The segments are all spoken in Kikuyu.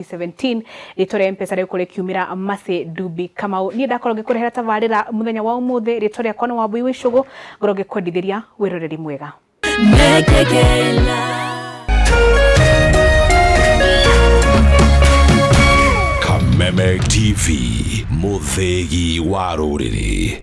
17 rĩtwa rĩa Mpesa rĩgũkorwo rĩkiumĩra Mercy Ndubi Kamau. Niĩ ndakorwo ngĩkũrehera tabarĩra mũthenya wa ũmũthĩ, rĩtwa rĩakwa nĩ Wambui wa Icũgũ, ngorwo ngĩkwendithĩria wĩroreri mwega. Kameme TV, mũthĩgi wa rũrĩrĩ.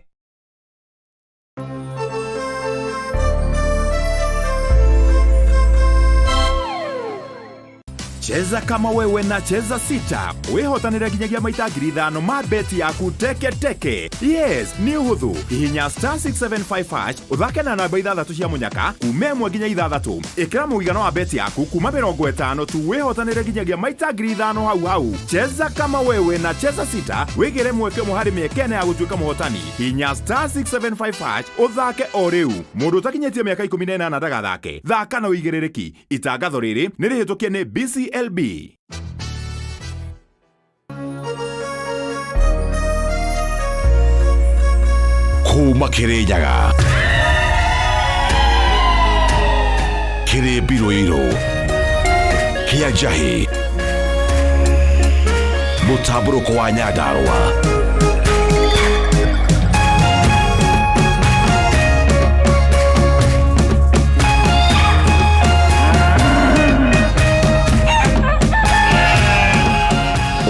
Cheza kama wewe na Cheza Sita wihotanire nginyagia maita 5,000 ma beti yaku teke teke. Yes, nĩ ũhũthũ. Hihinya star 675 hash ũthake na namba ithathatũ cia mũnyaka kuma 1 nginya 6. Ĩkĩra mũigana wa beti yaku kuma 50 tu wĩhotanĩre nginyagia maita 5,000 hau hau. Cheza kama wewe na Cheza Sita wĩgĩre mweke ũmwe harĩ mĩeke ĩna ya gũtuĩka mũhotani. Hihinya star 675 hash ũthake o rĩu. Mũndũ ũtakinyĩtie mĩaka 18 ndagathake. Thaka na ũigĩrĩrĩki. Itangatho rĩrĩ nĩ rĩhĩtũkie nĩ BCLB. Kuma Kĩrĩnyaga, kĩrĩ mbirũirũ, kĩa njahĩ, mũtambũrũko wa Nyandarũa.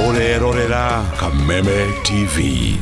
Ũrerorera Kameme TV.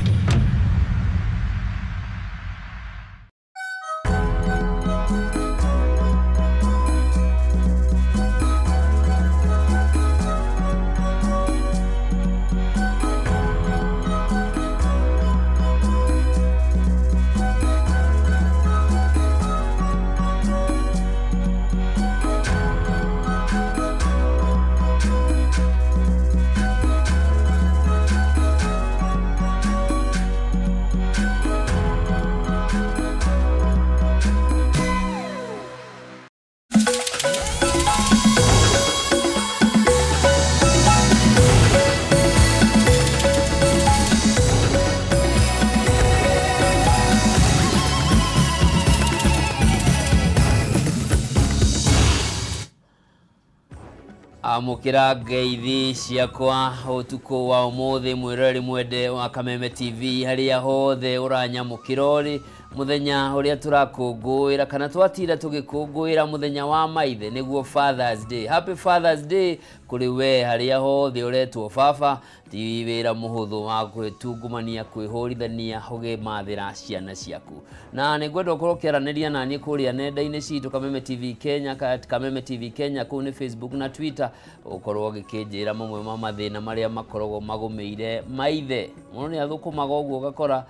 Amũkĩra ngeithi ciakwa ũtukũ wa ũmũthĩ, mwĩroreri mwende wa Kameme TV harĩa hothe ũranyamũkĩra ũrĩ mũthenya ũrĩa tũrakũngũĩra kana twatinda tũgĩkũngũĩra mũthenya wa maithe, nĩguo Fathers Day. Happy Fathers Day kũrĩ we harĩa hothe ũretwo baba. Ti wĩra mũhũthũ wa gwĩtungumania, kwĩhũrithania ũgĩmathĩra ciana ciaku, na nĩ ngwenda ũkorwo ũkĩaranĩria na niĩ kũrĩa nenda-inĩ citũ Kameme TV Kenya, Kameme TV Kenya kũu nĩ Facebook na Twitter, ũkorwo ũgĩkĩnjĩra mamwe ma mathĩna marĩa makoragwo magũmĩire maithe. Mũno nĩ athũkũmaga ũguo ũgakora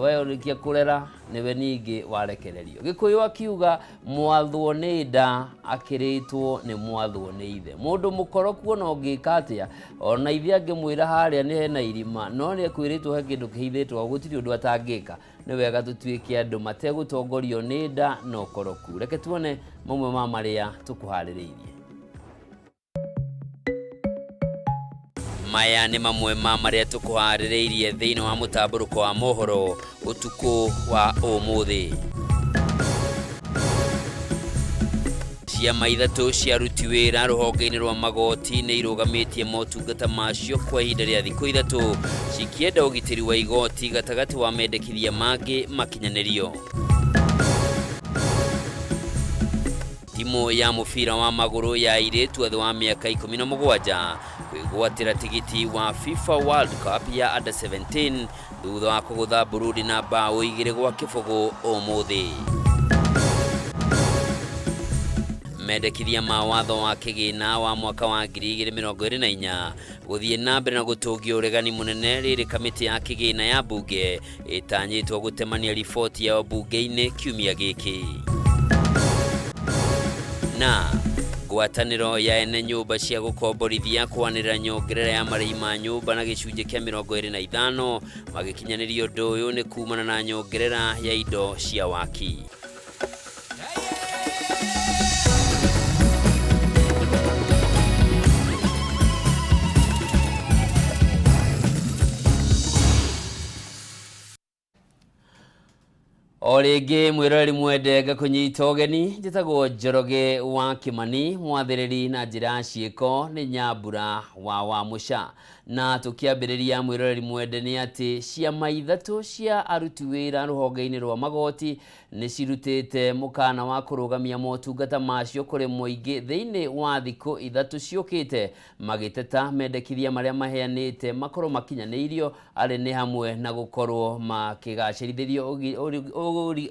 we ũrĩkia kũrera nĩwe ningĩ warekererio. Gĩkũyũ akiuga mwathwo nĩ nda akĩrĩtwo nĩ mwathwo nĩ ithe. Mũndũ mũkoroku ona ũngĩka atĩa, ona ithe angĩmwĩra harĩa nĩ hena irima, no nĩ ekwĩrĩtwo he kĩndũ kĩhithĩtwo, gũtirĩ ũndũ atangĩka. Nĩ wega tũtuĩke andũ mategũtongorio nĩ nda na ũkoroku. Reke tuone mamwe ma marĩa tũkũharĩrĩirie. Maya nĩ mamwe ma marĩa tũkũharĩrĩirie thĩinĩ wa mũtambũrũko wa mohoro ũtukũ wa ũmũthĩ. Ciama ithatũ cia aruti wĩra rũhonge-inĩ rwa magoti nĩ irũgamĩtie motungata macio kwa ihinda rĩa thikũ 3 cikĩenda ũgitĩri wa igoti gatagatĩ wa mendekithia mangĩ makinyanĩrio. Timu ya mũbira wa magũrũ ya airĩtu a thĩ wa mĩaka 17 kwĩgwatĩra tigiti wa FIFA World Cup ya Under 17 thutha wa kũgũtha Burundi na mbaũ 2-0 ũmũthĩ. Mendekithia ma watho wa kĩgĩna wa mwaka wa 2024 gũthiĩ na mbere na gũtũngia ũregani mũnene rĩrĩ kamĩtĩ ya kĩgĩna ya mbunge ĩtanyĩtwo gũtemania riboti yao mbunge-inĩ kiumia gĩkĩ. Na ngwatanĩro ya ene nyũmba cia gũkomborithia kwanĩrĩra nyongerera ya marĩhi ma nyũmba na gĩcunjĩ kĩa 25 magĩkinyanĩria ũndũ ũyũ nĩ kumana na nyongerera ya indo cia waki. O rĩngĩ mwĩroreri mwende, ngakũnyita ũgeni. Njĩtagwo Njoroge wa Kĩmani, mwathĩrĩri na njĩra ya ciĩko nĩ Nyambura wa Wamũca. Na tũkĩambĩrĩria, mwĩroreri mwende, nĩ atĩ ciama ithatũ cia aruti wĩra rũhonge-inĩ rwa magoti nĩ cirutĩte mũkana wa kũrũgamia motungata macio kũrĩ mũingĩ thĩinĩ wa thikũ 3 ciũkĩte, magĩteta mendekithia marĩa maheanĩte makorwo makinyanĩirio, arĩ nĩ hamwe na gũkorwo makĩgacĩrithĩrio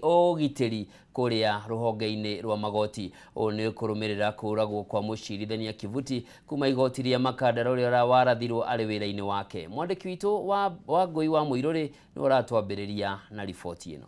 ũgitĩri kũrĩa rũhonge-inĩ rwa magoti. Ũũ nĩ kũrũmĩrĩra kũragwo kwa mũcirithania Kivuti kuma igoti rĩa Makandara, ũrĩa warathirwo arĩ wĩra-inĩ wake. Mwandĩki witũ wa Wangũi wa Mũirũrĩ nĩwe ũratwambĩrĩria na riboti ĩno.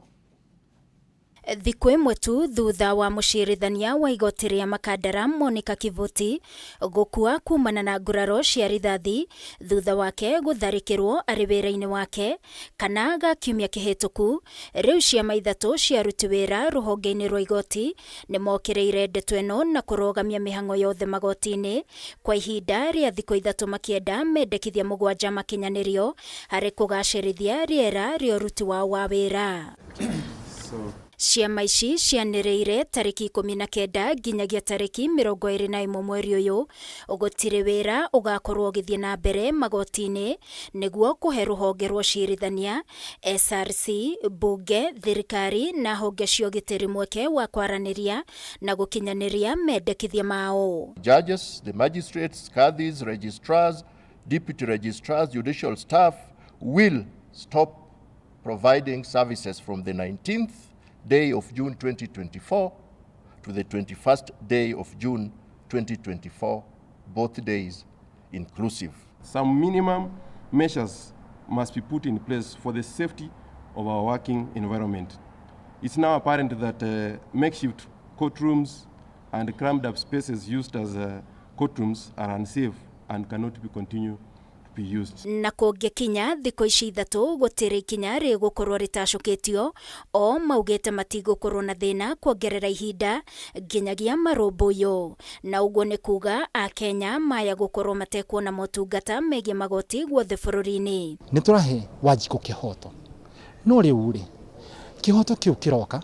Thikũ ĩmwe tu thutha wa mũcirithania wa igoti rĩa Makandara Monica Kivuti gũkua kumana na nguraro cia rithathi thutha wake gũtharĩkĩrwo arĩ wĩra-inĩ wake kana ga kiumia kĩhĩtũku, rĩu ciama ithatũ cia aruti wĩra rũhonge-inĩ rwa igoti nĩ mokĩrĩire ndeto ĩno na kũrũgamia mĩhang'o yothe magoti-inĩ kwa ihinda rĩa thikũ 3, makĩenda mendekithia 7 makinyanĩrio harĩ kũgacĩrithia rĩera rĩa ũruti wao wa wĩra. Ciama ici cianĩrĩire tarĩki 19 nginyagia tarĩki 21 mweri ũyũ gũtirĩ wĩra ũgakorwo ũgĩthiĩ na mbere magoti-inĩ, nĩguo kũhe rũhonge rwa ũcirithania, SRC, bunge, thirikari na honge cia ũgitĩri mweke wa kwaranĩria na gũkinyanĩria mendekithia mao. Judges, the magistrates, cadis, registrars, deputy registrars, judicial staff will stop providing services from the 19th day of June 2024 to the 21st day of June 2024, both days inclusive. Some minimum measures must be put in place for the safety of our working environment. It's now apparent that makeshift courtrooms and crammed up spaces used as courtrooms are unsafe and cannot be continued to be used. Na kũngĩkinya thikũ ici 3 gũtirĩ ikinya rĩgũkorwo rĩtacũkĩtio, o maugĩte matigũkorwo na thĩna kuongerera ihinda nginyagia marũmbũiyo, na ũguo nĩ kuga akenya maya gũkorwo matekuona motungata megiĩ magoti guothe bũrũri-inĩ. Nĩ tũrahe Wanjikũ kĩhoto, no rĩu rĩ, kĩhoto kĩu kĩroka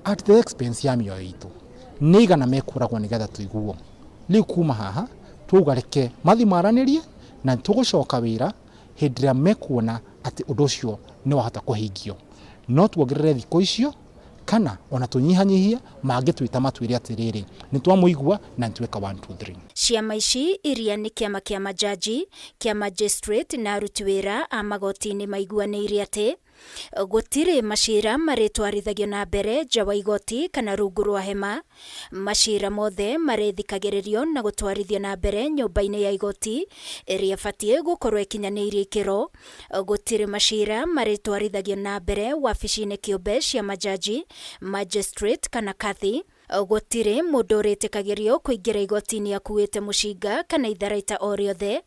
at the expense ya mĩoyo itũ. Nĩ igana mekũragwo nĩgetha tũiguo. Rĩu kuma haha twauga reke mathi maranĩrie, na tũgũcoka wĩra hĩndĩ ĩrĩa mekuona atĩ ũndũ ũcio nĩ wahota kũhingio. No tuongerere thikũ icio kana ona tũnyihanyihie, mangĩtwĩta matwĩre atĩrĩrĩ, nĩ twamũigua na nĩ tweka 1 2 3. Ciama ici iria nĩ kĩama kĩa majaji, kĩa magistrate na aruti wĩra a magoti-inĩ maiguanĩire atĩ gũtirĩ macira marĩtwarithagio na mbere nja wa igoti kana rungu rwa hema. Macira mothe marĩthikagĩrĩrio na gũtwarithio na mbere nyũmba-inĩ ya igoti ĩrĩa ĩbatiĩ gũkorwo ĩkinyanĩirie ikĩro. Gũtirĩ macira marĩtwarithagio na mbere wabici-inĩ kĩũmbe cia majaji, magistrate kana kathi. Gũtirĩ mũndũ ũrĩtĩkagĩrio kũingĩra igoti-inĩ akuĩte mũcinga kana itharaita o rĩothe.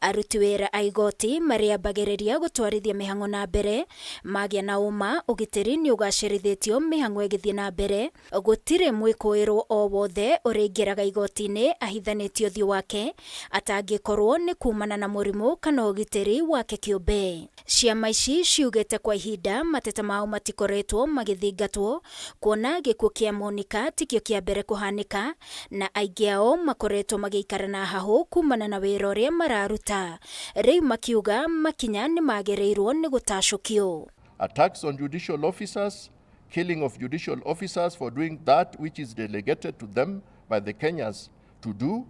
Aruti wĩra a igoti marĩambagĩrĩria gũtwarithia mĩhang'o na mbere magĩa na ũma ũgitĩri nĩ ũgacĩrithĩtio mĩhang'o ĩgĩthiĩ na mbere. Gũtirĩ mwĩkũĩrwo o wothe ũrĩingĩraga igoti-inĩ ahithanĩtie ũthiũ wake atangĩkorwo nĩ kumana na mũrimũ kana ũgitĩri wake kĩũmbe. Ciama ici ciugĩte kwa ihinda mateta mao matikoretwo magĩthingatwo, kuona gĩkuũ kĩa Monica tikĩo kĩa mbere kũhanĩka, na aingĩ ao makoretwo magĩikara na hahũ kumana na wĩra ũrĩa mararuta. Rĩu makiuga makinya nĩ magĩrĩirwo nĩ gũtacũkio. Attacks on judicial officers, killing of judicial officers for doing that which is delegated to them by the Kenyans to do,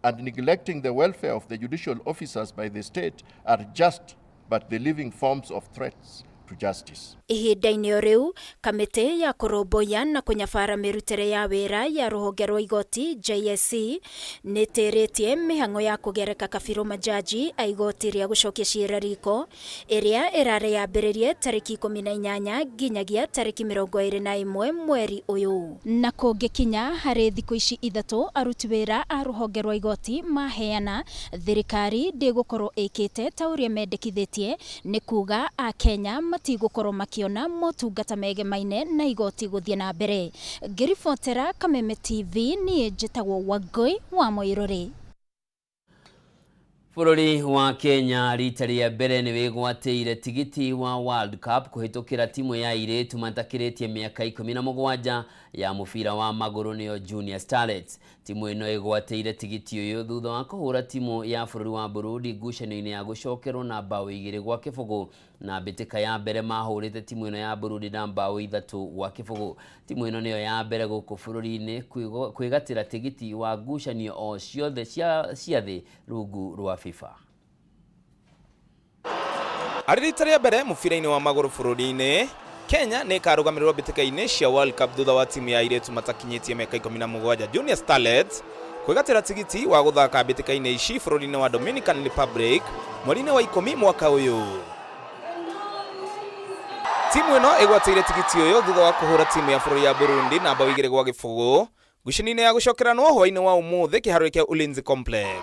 and neglecting the welfare of the judicial officers by the state are just but the living forms of threats to justice. Ihinda-inĩ o rĩu, kamĩtĩ ya kũrũmbũiya na kũnyabara mĩrutĩre ya wĩra ya rũhonge rwa igoti JSC nĩ ĩtĩrĩtie mĩhang'o ya kũgereka kabirũ majaji a igoti rĩa gũcokia ciira riko ĩrĩa ĩrarĩ yambĩrĩrie tarĩki 18 nginyagia tarĩki 21 mweri ũyũ. Na kũngĩkinya harĩ thikũ ici 3 aruti wĩra a rũhonge rwa igoti maheana, thirikari ndĩgũkorwo ĩkĩte ta ũrĩa mendekithĩtie, nĩ kuga akenya matigũkorwo makĩona motungata megemaine na igoti gũthiĩ na mbere. Ngĩribotera Kameme TV, niĩ njĩtagwo Wangũi wa Mũirũrĩ. Bũrũri wa Kenya rita rĩa mbere nĩ wĩgwatĩire tigiti wa World Cup kũhĩtũkĩra timu ya airĩtu matakĩrĩtie mĩaka 17 ya mũbira wa magũrũ nĩyo Junior Starlets. Timu ĩno ĩgwatĩire tigiti ũyũ thutha wa kũhũra timu ya bũrũri wa Burundi ngucanio-inĩ ya gũcokerwo na mbaũ 2-0 na mbĩtĩka ya mbere mahũrĩte timu ĩno ya Burundi na mbaũ 3-0. Timu ĩno nĩyo ya mbere gũkũ bũrũri-inĩ kwĩgatĩra tigiti wa ngucanio o ciothe cia thĩ rungu rwa FIFA. Arĩ rita rĩa mbere mũbira-inĩ wa magũrũ bũrũri-inĩ, Kenya nĩ ĩkarũgamĩrĩrwo mbĩtĩka-inĩ cia World Cup thutha wa timu ya airĩtu matakinyĩtie mĩaka 17 Junior Starlets kwĩgatĩra tigiti wa gũthaka mbĩtĩka-inĩ ici bũrũri-inĩ wa Dominican Republic mweri-inĩ wa 10 mwaka ũyũ. Timu ĩno ĩgwatĩire tigiti ũyũ thutha wa kũhũra timu ya bũrũri ya Burundi na mbaũ 2-0 ngucanio-inĩ ya gũcokeranwo hwaĩ-inĩ wa ũmũthĩ kĩharo kĩa Ulinzi Complex.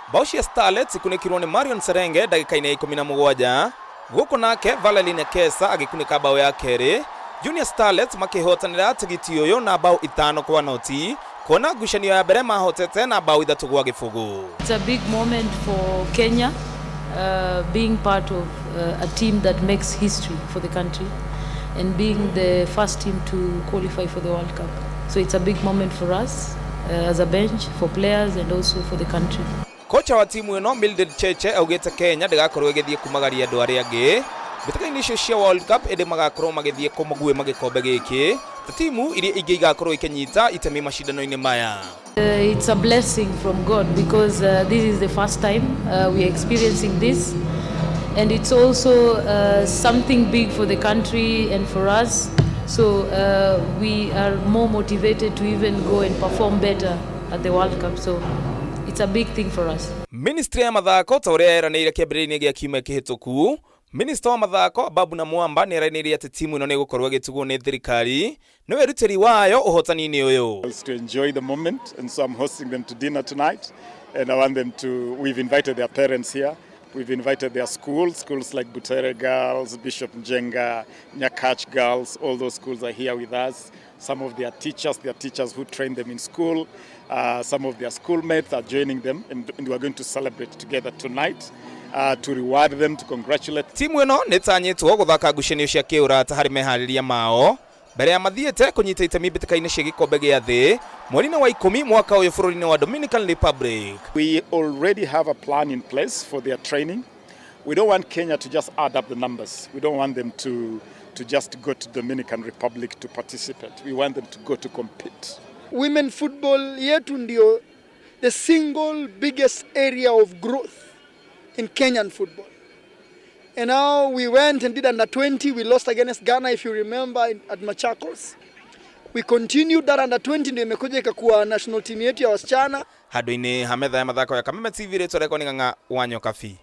Mbaũ cia Starlets ikunĩkirwo nĩ Marion Serenge ndagĩka-inĩ ya 17, gũkũ nake Valerie Kesa agĩkunĩka mbaũ ya kerĩ. Junior Starlets makĩhotanĩra tigiti ũyũ na mbaũ 5-0 kuona ngucanio ya mbere mahotete na mbaũ 3-0. It's a big moment for Kenya, being part of a team that makes history for the country and being the first team to qualify for the World Cup. So it's a big moment for us as a bench, for players and also for the country. Kocha wa timu ĩno Mildred Cheche augĩte Kenya ndĩgakorwo ĩgĩthiĩ kumagaria andũ arĩa angĩ mbĩtĩka-inĩ icio cia World Cup, ĩndĩ magakorwo magĩthiĩ kũmũguĩma gĩkombe gĩkĩ ta timu iria ingĩ igakorwo ikĩnyita itemi macindano-inĩ maya. It's a blessing from God because this is the first time we are experiencing this, and it's also something big for the country and for us, so we are more motivated to even go and perform better at the World Cup, so it's a big thing for us. Ministry ya mathako ta ũrĩa yeranĩire kĩambĩrĩria-inĩ gĩa kiumia kĩhĩtũku, Minista wa mathako Ababu Namwamba nĩ eranĩire atĩ timu ĩno nĩ ĩgũkorwo ĩgĩtugwo nĩ thirikari nĩ wĩrutĩri wayo ũhotani-inĩ ũyũ. To enjoy the moment, and so I'm hosting them to dinner tonight, and I want them to, we've invited their parents here, we've invited their schools like Butere Girls, Bishop Njenga, Nyakach Girls, all those schools are here with us. Some of their teachers who train them in school, some of their schoolmates are joining them, and we are going to celebrate together tonight. To reward them, to congratulate. Timu ĩno nĩtanyĩtwo gũthaka ngucanio cia kĩũrata harĩ meharĩria mao mbere ya mathiĩte kũnyita itemi mbĩtĩka-inĩ cia gĩkombe gĩa thĩ mweri-inĩ wa 10 mwaka ũyũ bũrũri-inĩ wa Dominican Republic. We already have a plan in place for their training. We don't want Kenya to just add up the numbers. We don't want them to just go to Dominican Republic to participate. We want them to go to compete. Women football yetu ndio the single biggest area of growth in Kenyan football. And now we went and did under 20. We lost against Ghana, if you remember, at Machakos. We continued that under 20 ndio imekuja ikakuwa national team yetu ya wasichana. Handũ-inĩ ha metha ya mathako ya Kameme TV, rĩtwa rĩakwa nĩ Ng'ang'a wa Nyokabi.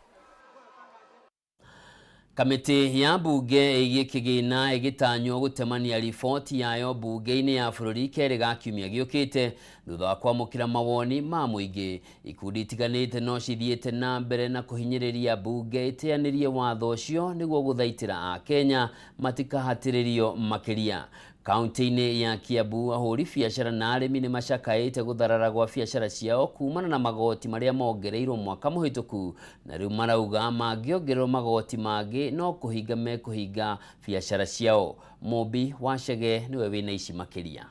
Kamĩtĩ ya mbunge ĩgiĩ kĩgĩna ĩgĩtanywo gũtemania riboti yayo mbunge-inĩ ya bũrũri kerĩ ga kiumia gĩũkĩte thutha wa kwamũkĩra mawoni ma mũingĩ. Ikundi itiganĩte no cithiĩte na mbere na kũhinyĩrĩria mbunge ĩteanĩrie watho ũcio nĩguo gũthaitĩra Akenya matikahatĩrĩrio makĩria. Kaunti-inĩ ya Kiambu, ahũri biacara na arĩmi nĩ macakaĩte gũtharara gwa biacara ciao kumana na magoti marĩa mongereirwo mwaka mũhĩtũku, na rĩu marauga mangĩongererwo magoti mangĩ no kũhinga mekũhinga biacara ciao. Mũmbi wa Chege nĩwe wĩna ici makĩria.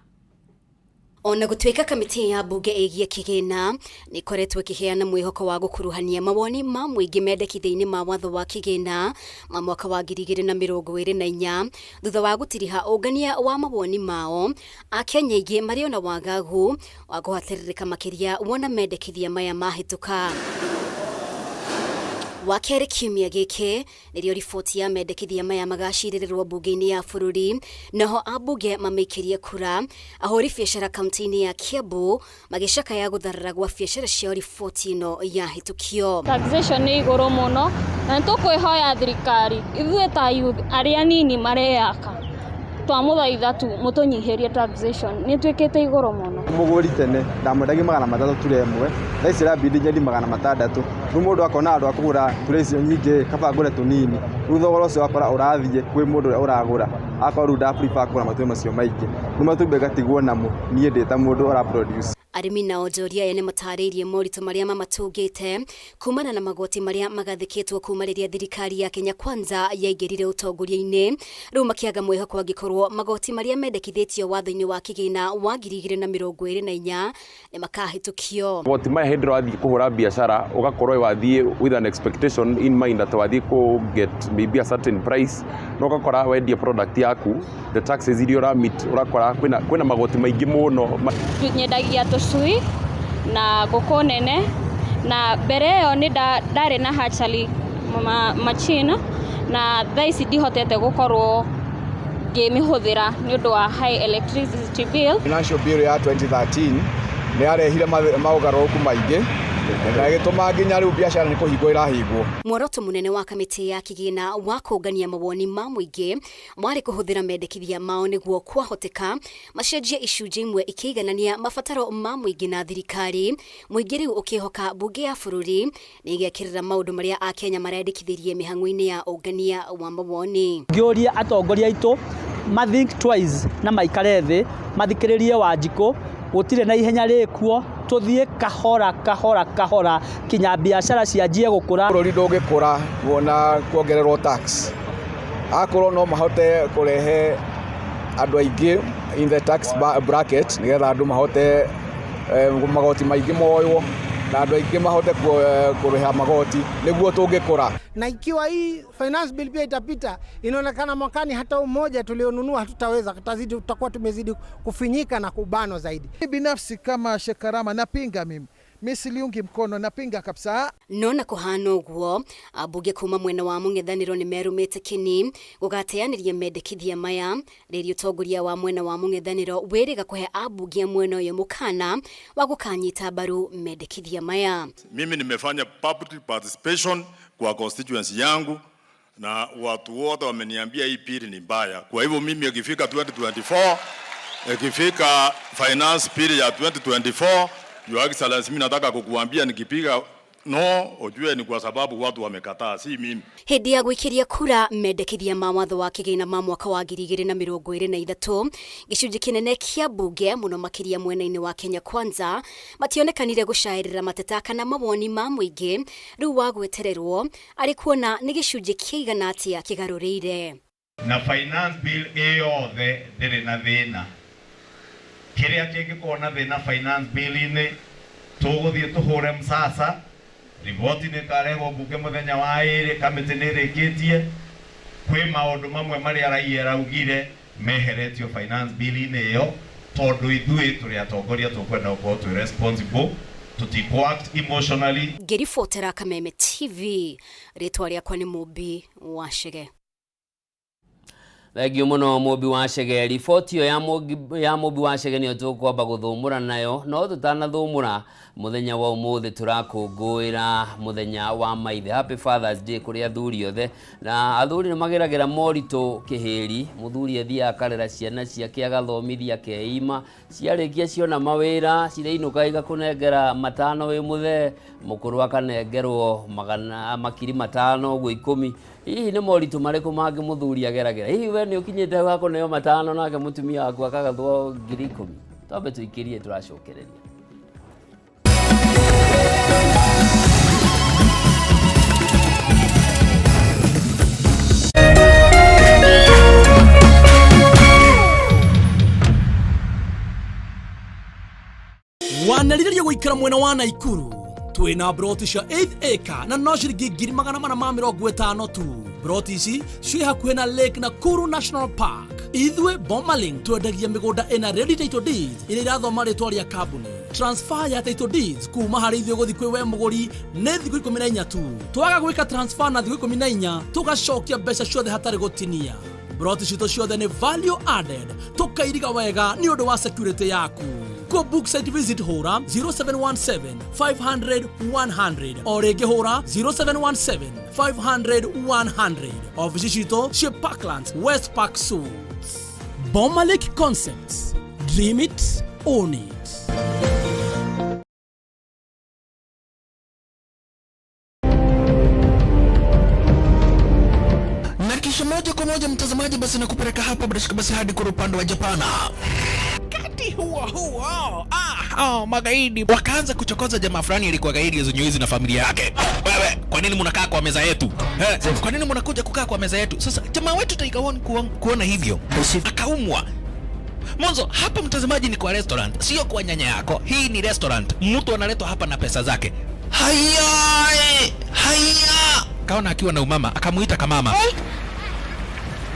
Ona gũtuĩka kamĩtĩ ya mbunge ĩgiĩ kĩgĩna nĩ ĩkoretwo ĩkĩheana mwĩhoko wa gũkuruhania mawoni ma mũingĩ mendekithia-inĩ ma watho wa kĩgĩna ma mwaka wa 2024 thutha wa gũtiriha ũngania wa mawoni mao, Akenya aingĩ marĩ ona wagagu wa kũhatĩrĩrĩka makĩria wona mendekithia maya mahĩtũka. Wa kerĩ kiumia gĩkĩ nĩrĩo riboti ya mendekithia maya magacirĩrĩrwo mbunge-inĩ ya bũrũri, naho ambunge mamĩikĩrie kura. Ahũri biacara kaunti-inĩ ya Kiambu magĩcakaya gũtharara gwa biacara ciao riboti ĩno yahĩtũkio. Taxation nĩ igũrũ mũno na nĩtũkwĩhoya thirikari ithuĩ ta youth arĩa nini mareyaka twamũthaitha tu mũtũnyihĩrie taxation nĩ tuĩkĩte igũrũ mũno. Mũgũri tene ndamwendagia 300 ture ĩmwe, thaa ici ĩrambindi nyendi 600. Rĩu mũndũ akona andũ a kũgũra ture icio nyingĩ kaba ngũre tũnini, rĩu thogora ũcio wakora ũrathiĩ kwĩ mũndũ ũrĩa ũragũra, akorwo rĩu nda prefer kũgũra matumbĩ macio maingĩ, rĩu matumbĩ ngatigwo namo niĩ ndĩ ta mũndũ ũra produce. Arĩmi na onjoria aya nĩmatarĩirie moritũ marĩa mamatũngĩte kumana na magoti marĩa magathĩkĩtwo kuma rĩrĩa thirikari ya Kenya Kwanza yaingĩrire ũtongoria-inĩ, rĩu makĩaga mwĩhoko angĩkorwo magoti marĩa mendekithĩtio watho-inĩ wa kĩgĩna wa 2024 nĩmakahĩtũkio. Magoti maya hĩndĩ ĩrĩa wathiĩ kũhũra biacara ũgakorwo wathiĩ with an expectation in mind atĩ wathiĩ kũ get maybe a certain price, no ũgakora wendia product yaku the taxes iria ũra meet ũrakora kwĩna magoti maingĩ mũno. Nyendagia tũcui na ngũkũ nene, na mbere ĩyo nĩ ndarĩ na hatchery machine, na thaa ici ndihotete gũkorwo ngĩmĩhũthĩra nĩ ũndũ wa high electricity bill. Financial bill ya 2013 nĩ yarehire maũgarũrũku maingĩ na ĩgĩtũma nginya rĩu biacara nĩ kũhingwo ĩrahingwo. Muoroto mũnene wa kamĩtĩ ya kĩgĩna wa kũngania mawoni ma mũingĩ warĩ kũhũthĩra mendekithia mao nĩguo kwahoteka macenjie icunjĩ imwe ikĩiganania mabataro ma mũingĩ na thirikari. Mũingĩ rĩu ũkĩhoka mbunge ya bũrũri nĩ ĩgekĩrĩra maũndũ marĩa akenya marendekithirie mĩhang'o-inĩ ya ũngania wa mawoni. Ngĩũria atongoria aitũ ma think twice na maikare thĩ mathikĩrĩrie Wanjikũ, gũtirĩ na ihenya rĩkuo, tũthiĩ kahora kahora kahora kinya biacara cianjie gũkũra. Bũrũri ndũngĩkũra wona kuongererwo tax, akorwo no mahote kũrehe andũ aingĩ in the tax bracket nĩgetha andũ mahote magoti maingĩ moywo na andũ aingĩ mahote kũrĩha magoti nĩguo tũngĩkũra. Na ikiwa hii finance bill pia itapita, inaonekana mwakani hata umoja tulionunua hatutaweza, tutakuwa tumezidi kufinyika na kubanwa zaidi. Binafsi kama Shekarama napinga mimi. Mimi siliungi mkono, napinga kabisa. No na kuhana ũguo, ambunge kuma mwena wa mũng'ethanĩro nĩ merumĩte kĩni gũgateanĩria mendekithia maya rĩrĩa ũtongoria wa mwena wa mũng'ethanĩro wĩrĩga kũhe ambunge a mwena ũyũ mũkana wa gũkanyita mbaru mendekithia maya. Mimi nimefanya public participation kwa constituency yangu na watu wote wameniambia hii pili ni mbaya. Kwa hivyo mimi ikifika 2024, ikifika finance bill ya 2024, Your Excellency, mimi nataka kukuambia nikipiga no ujue ni kwa sababu watu wamekataa, si mimi. Hĩndĩ ya gwĩkĩria kura mendekithia ma watho wa kĩgĩna ma mwaka wa 2023, gĩcunjĩ kĩnene kĩa mbunge mũno makĩria mwena-inĩ wa Kenya Kwanza mationekanire gũcaĩrĩra mateta kana mawoni ma mũingĩ, rĩu wa gwetererwo arĩ kuona nĩ gĩcunjĩ kĩigana atĩa kĩgarũrĩire. Na finance bill ĩyothe ndĩrĩ na thĩna. Kĩrĩa kĩngĩkorwo na thĩna finance bill-inĩ tũgũthiĩ tũhũre msasa, riboti nĩ ĩkarehwo mbunge mũthenya wa ĩrĩ, kamĩtĩ nĩ ĩrĩkĩtie. Kwĩ maũndũ mamwe marĩa raia araugire meheretio finance bill-inĩ ĩyo, tondũ ithuĩ tũrĩ atongoria tũkwenda gũkorwo twĩ responsible, tũtikũ act emotionally. Ngĩribotera Kameme TV, rĩtwa rĩakwa nĩ Mũmbi wa Chege. Thengiũ mũno Mũmbi wa Chege. Riboti ĩyo ya Mũmbi wa Chege nĩyo tũkwamba gũthũmũra nayo, no tũtanathũmũra mũthenya wa ũmũthĩ tũrakũngũĩra mũthenya wa maithe, Happy Father's Day kũrĩ athuri othe. Na athuri nĩ mageragĩra moritũ kĩhĩri, mũthuri athiaga akarera ciana ciake agathomithia akeima, ciarĩkia ciona mawĩra cirainũka igakũnengera matano wĩ mũthee, mũkũrũ akanengerwo magana makiri matano ũguo 10. Hihi nĩ moritũ marĩkũ mangĩ mũthuri ageragĩra? Hihi we nĩ ũkinyĩte hau hakũneo matano nake mũtumia waku akagathwo 10,000? Twambe tũikĩrie tũracokereria. Wanarĩrĩria gũikara mwena wa Naikuru twĩna broti cia 8 acre na no ciringi 450,000 tu. Broti ici ciĩ hakuhĩ na Lake Nakuru National Park. Ithuĩ Bomalink twendagia mĩgũnda ĩna ready title deeds ĩrĩa irathoma rĩtwa rĩa kambuni. Transfer ya title deeds kuma harĩ ithuĩ gũthiĩ kwĩ we mũgũri nĩ thikũ 14 tu. Twaga gwĩka transfer na thikũ 14 tũgacokia mbeca ciothe hatarĩ gũtinia. Broti citũ ciothe nĩ value added, tũkairiga wega nĩ ũndũ wa security yaku. Go book site visit hũra 0717 500 100 o rĩngĩ hũra 0717 500 100. Ofici citũ ciĩ Parklands West Park Suites. Bomalink Concepts, dream it, own it. Na kisha moja kwa moja mtazamaji, basi nakupeleka hapa bila shaka basi hadi kwa upande wa Japana. Wakati huo huo, ah, oh, magaidi wakaanza kuchokoza jamaa fulani alikuwa gaidi zenye na familia yake. Wewe, kwa nini mnakaa kwa meza yetu? Eh, kwa nini mnakuja kukaa kwa meza yetu? Sasa jamaa wetu Tiger One kuona hivyo akaumwa. Mwanzo hapa, mtazamaji, ni kwa restaurant, sio kwa nyanya yako. Hii ni restaurant, mtu analetwa hapa na pesa zake. Haya, haya, kaona akiwa na umama, akamuita kamama.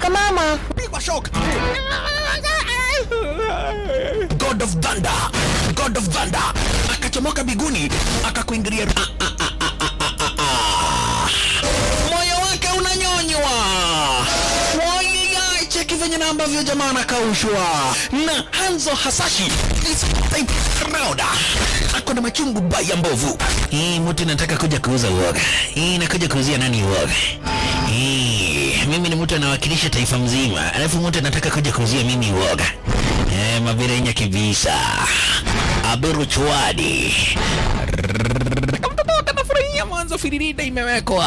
Kamama. Pigwa shock. God of Thunder, God of Thunder akachomoka biguni akakuingilia. Ah, ah, ah, ah, ah, ah, ah. Moyo wake unanyonywa. Wai, cheki venye na ambavyo jamaa anakaushwa na Hanzo Hasashi is type round. Ako na machungu baya mbovu. Hii mtu nataka kuja kuuza uoga. Hii nakuja kuuzia nani uoga? Hii mimi ni mtu anawakilisha taifa mzima, alafu mtu anataka kuja kuuzia mimi uoga. Eh, mabirenya kibisa. Aberu chwadi. Kamtoto kanafurahia mwanzo firirida imewekwa.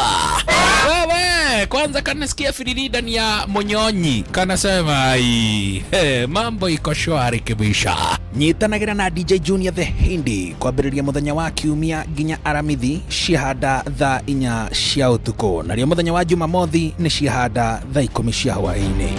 Wewe, kwanza kanasikia firirida ni ya Monyonyi. Kanasema ai, hey, mambo iko shwari kibisha. Nyitanagira na DJ Junior the Hindi kwambĩrĩria mũthenya wa kiumia nginya aramithi ciahanda thaa 4 cia ũtukũ, narĩo mũthenya wa Jumamothi nĩ ciahanda thaa 10 cia hwaĩ-inĩ.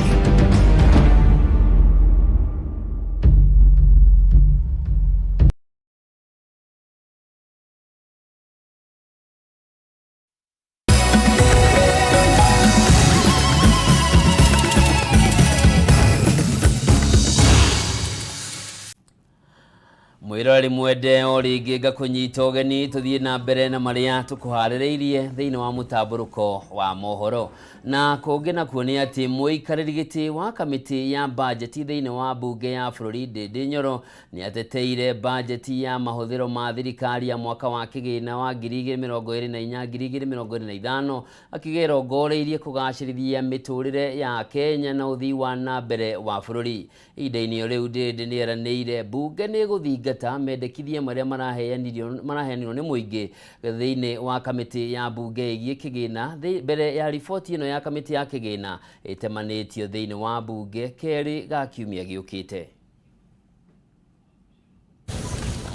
Mwiroreri mwende o rĩngĩ ngakũnyita ũgeni tũthiĩ na mbere na marĩa tũkũharĩrĩirie thĩinĩ wa mũtambũrũko wa mohoro. Na kũngĩ nakuo nĩ atĩ mũikarĩri gĩtĩ wa kamĩtĩ ya bajeti thĩinĩ wa mbunge ya bũrũri Ndindi Nyoro nĩ ateteire bajeti ya mahũthĩro ma thirikari ya mwaka wa kĩgĩna wa 2024 2025 akiuga ĩrongoreirie kũgacĩrithia mĩtũrĩre ya Kenya na ũthii wa na mbere wa bũrũri. Ihinda-inĩ o rĩu Ndindi nĩ eranĩire mbunge nĩ ĩgũthingata mendekithia marĩa maraheanirwo nĩ mũingĩ thĩinĩ wa kamĩtĩ ya mbunge ĩgiĩ kĩgĩna mbere ya riboti ĩno ya kamĩtĩ ya kĩgĩna ĩtemanĩtio thĩinĩ wa mbunge kerĩ ga kiumia gĩũkĩte.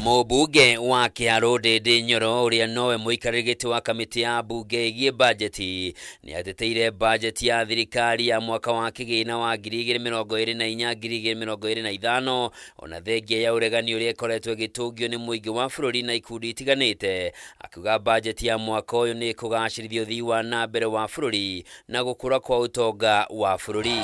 Mũmbunge wa Kĩharũ Ndindi Nyoro ũrĩa nowe mũikarĩri gĩtĩ wa kamĩtĩ ya mbunge ĩgiĩ bajeti nĩ ateteire bajeti ya thirikari ya mwaka wa kĩgĩna wa 2024 2025 ona thengia ya ũregani ũrĩa ĩkoretwo ĩgĩtũngio nĩ mũingĩ wa bũrũri na ikundi itiganĩte, akiuga bajeti ya mwaka ũyũ nĩ ĩkũgacĩrithia ũthii wa na mbere wa bũrũri na gũkũra kwa ũtonga wa bũrũri.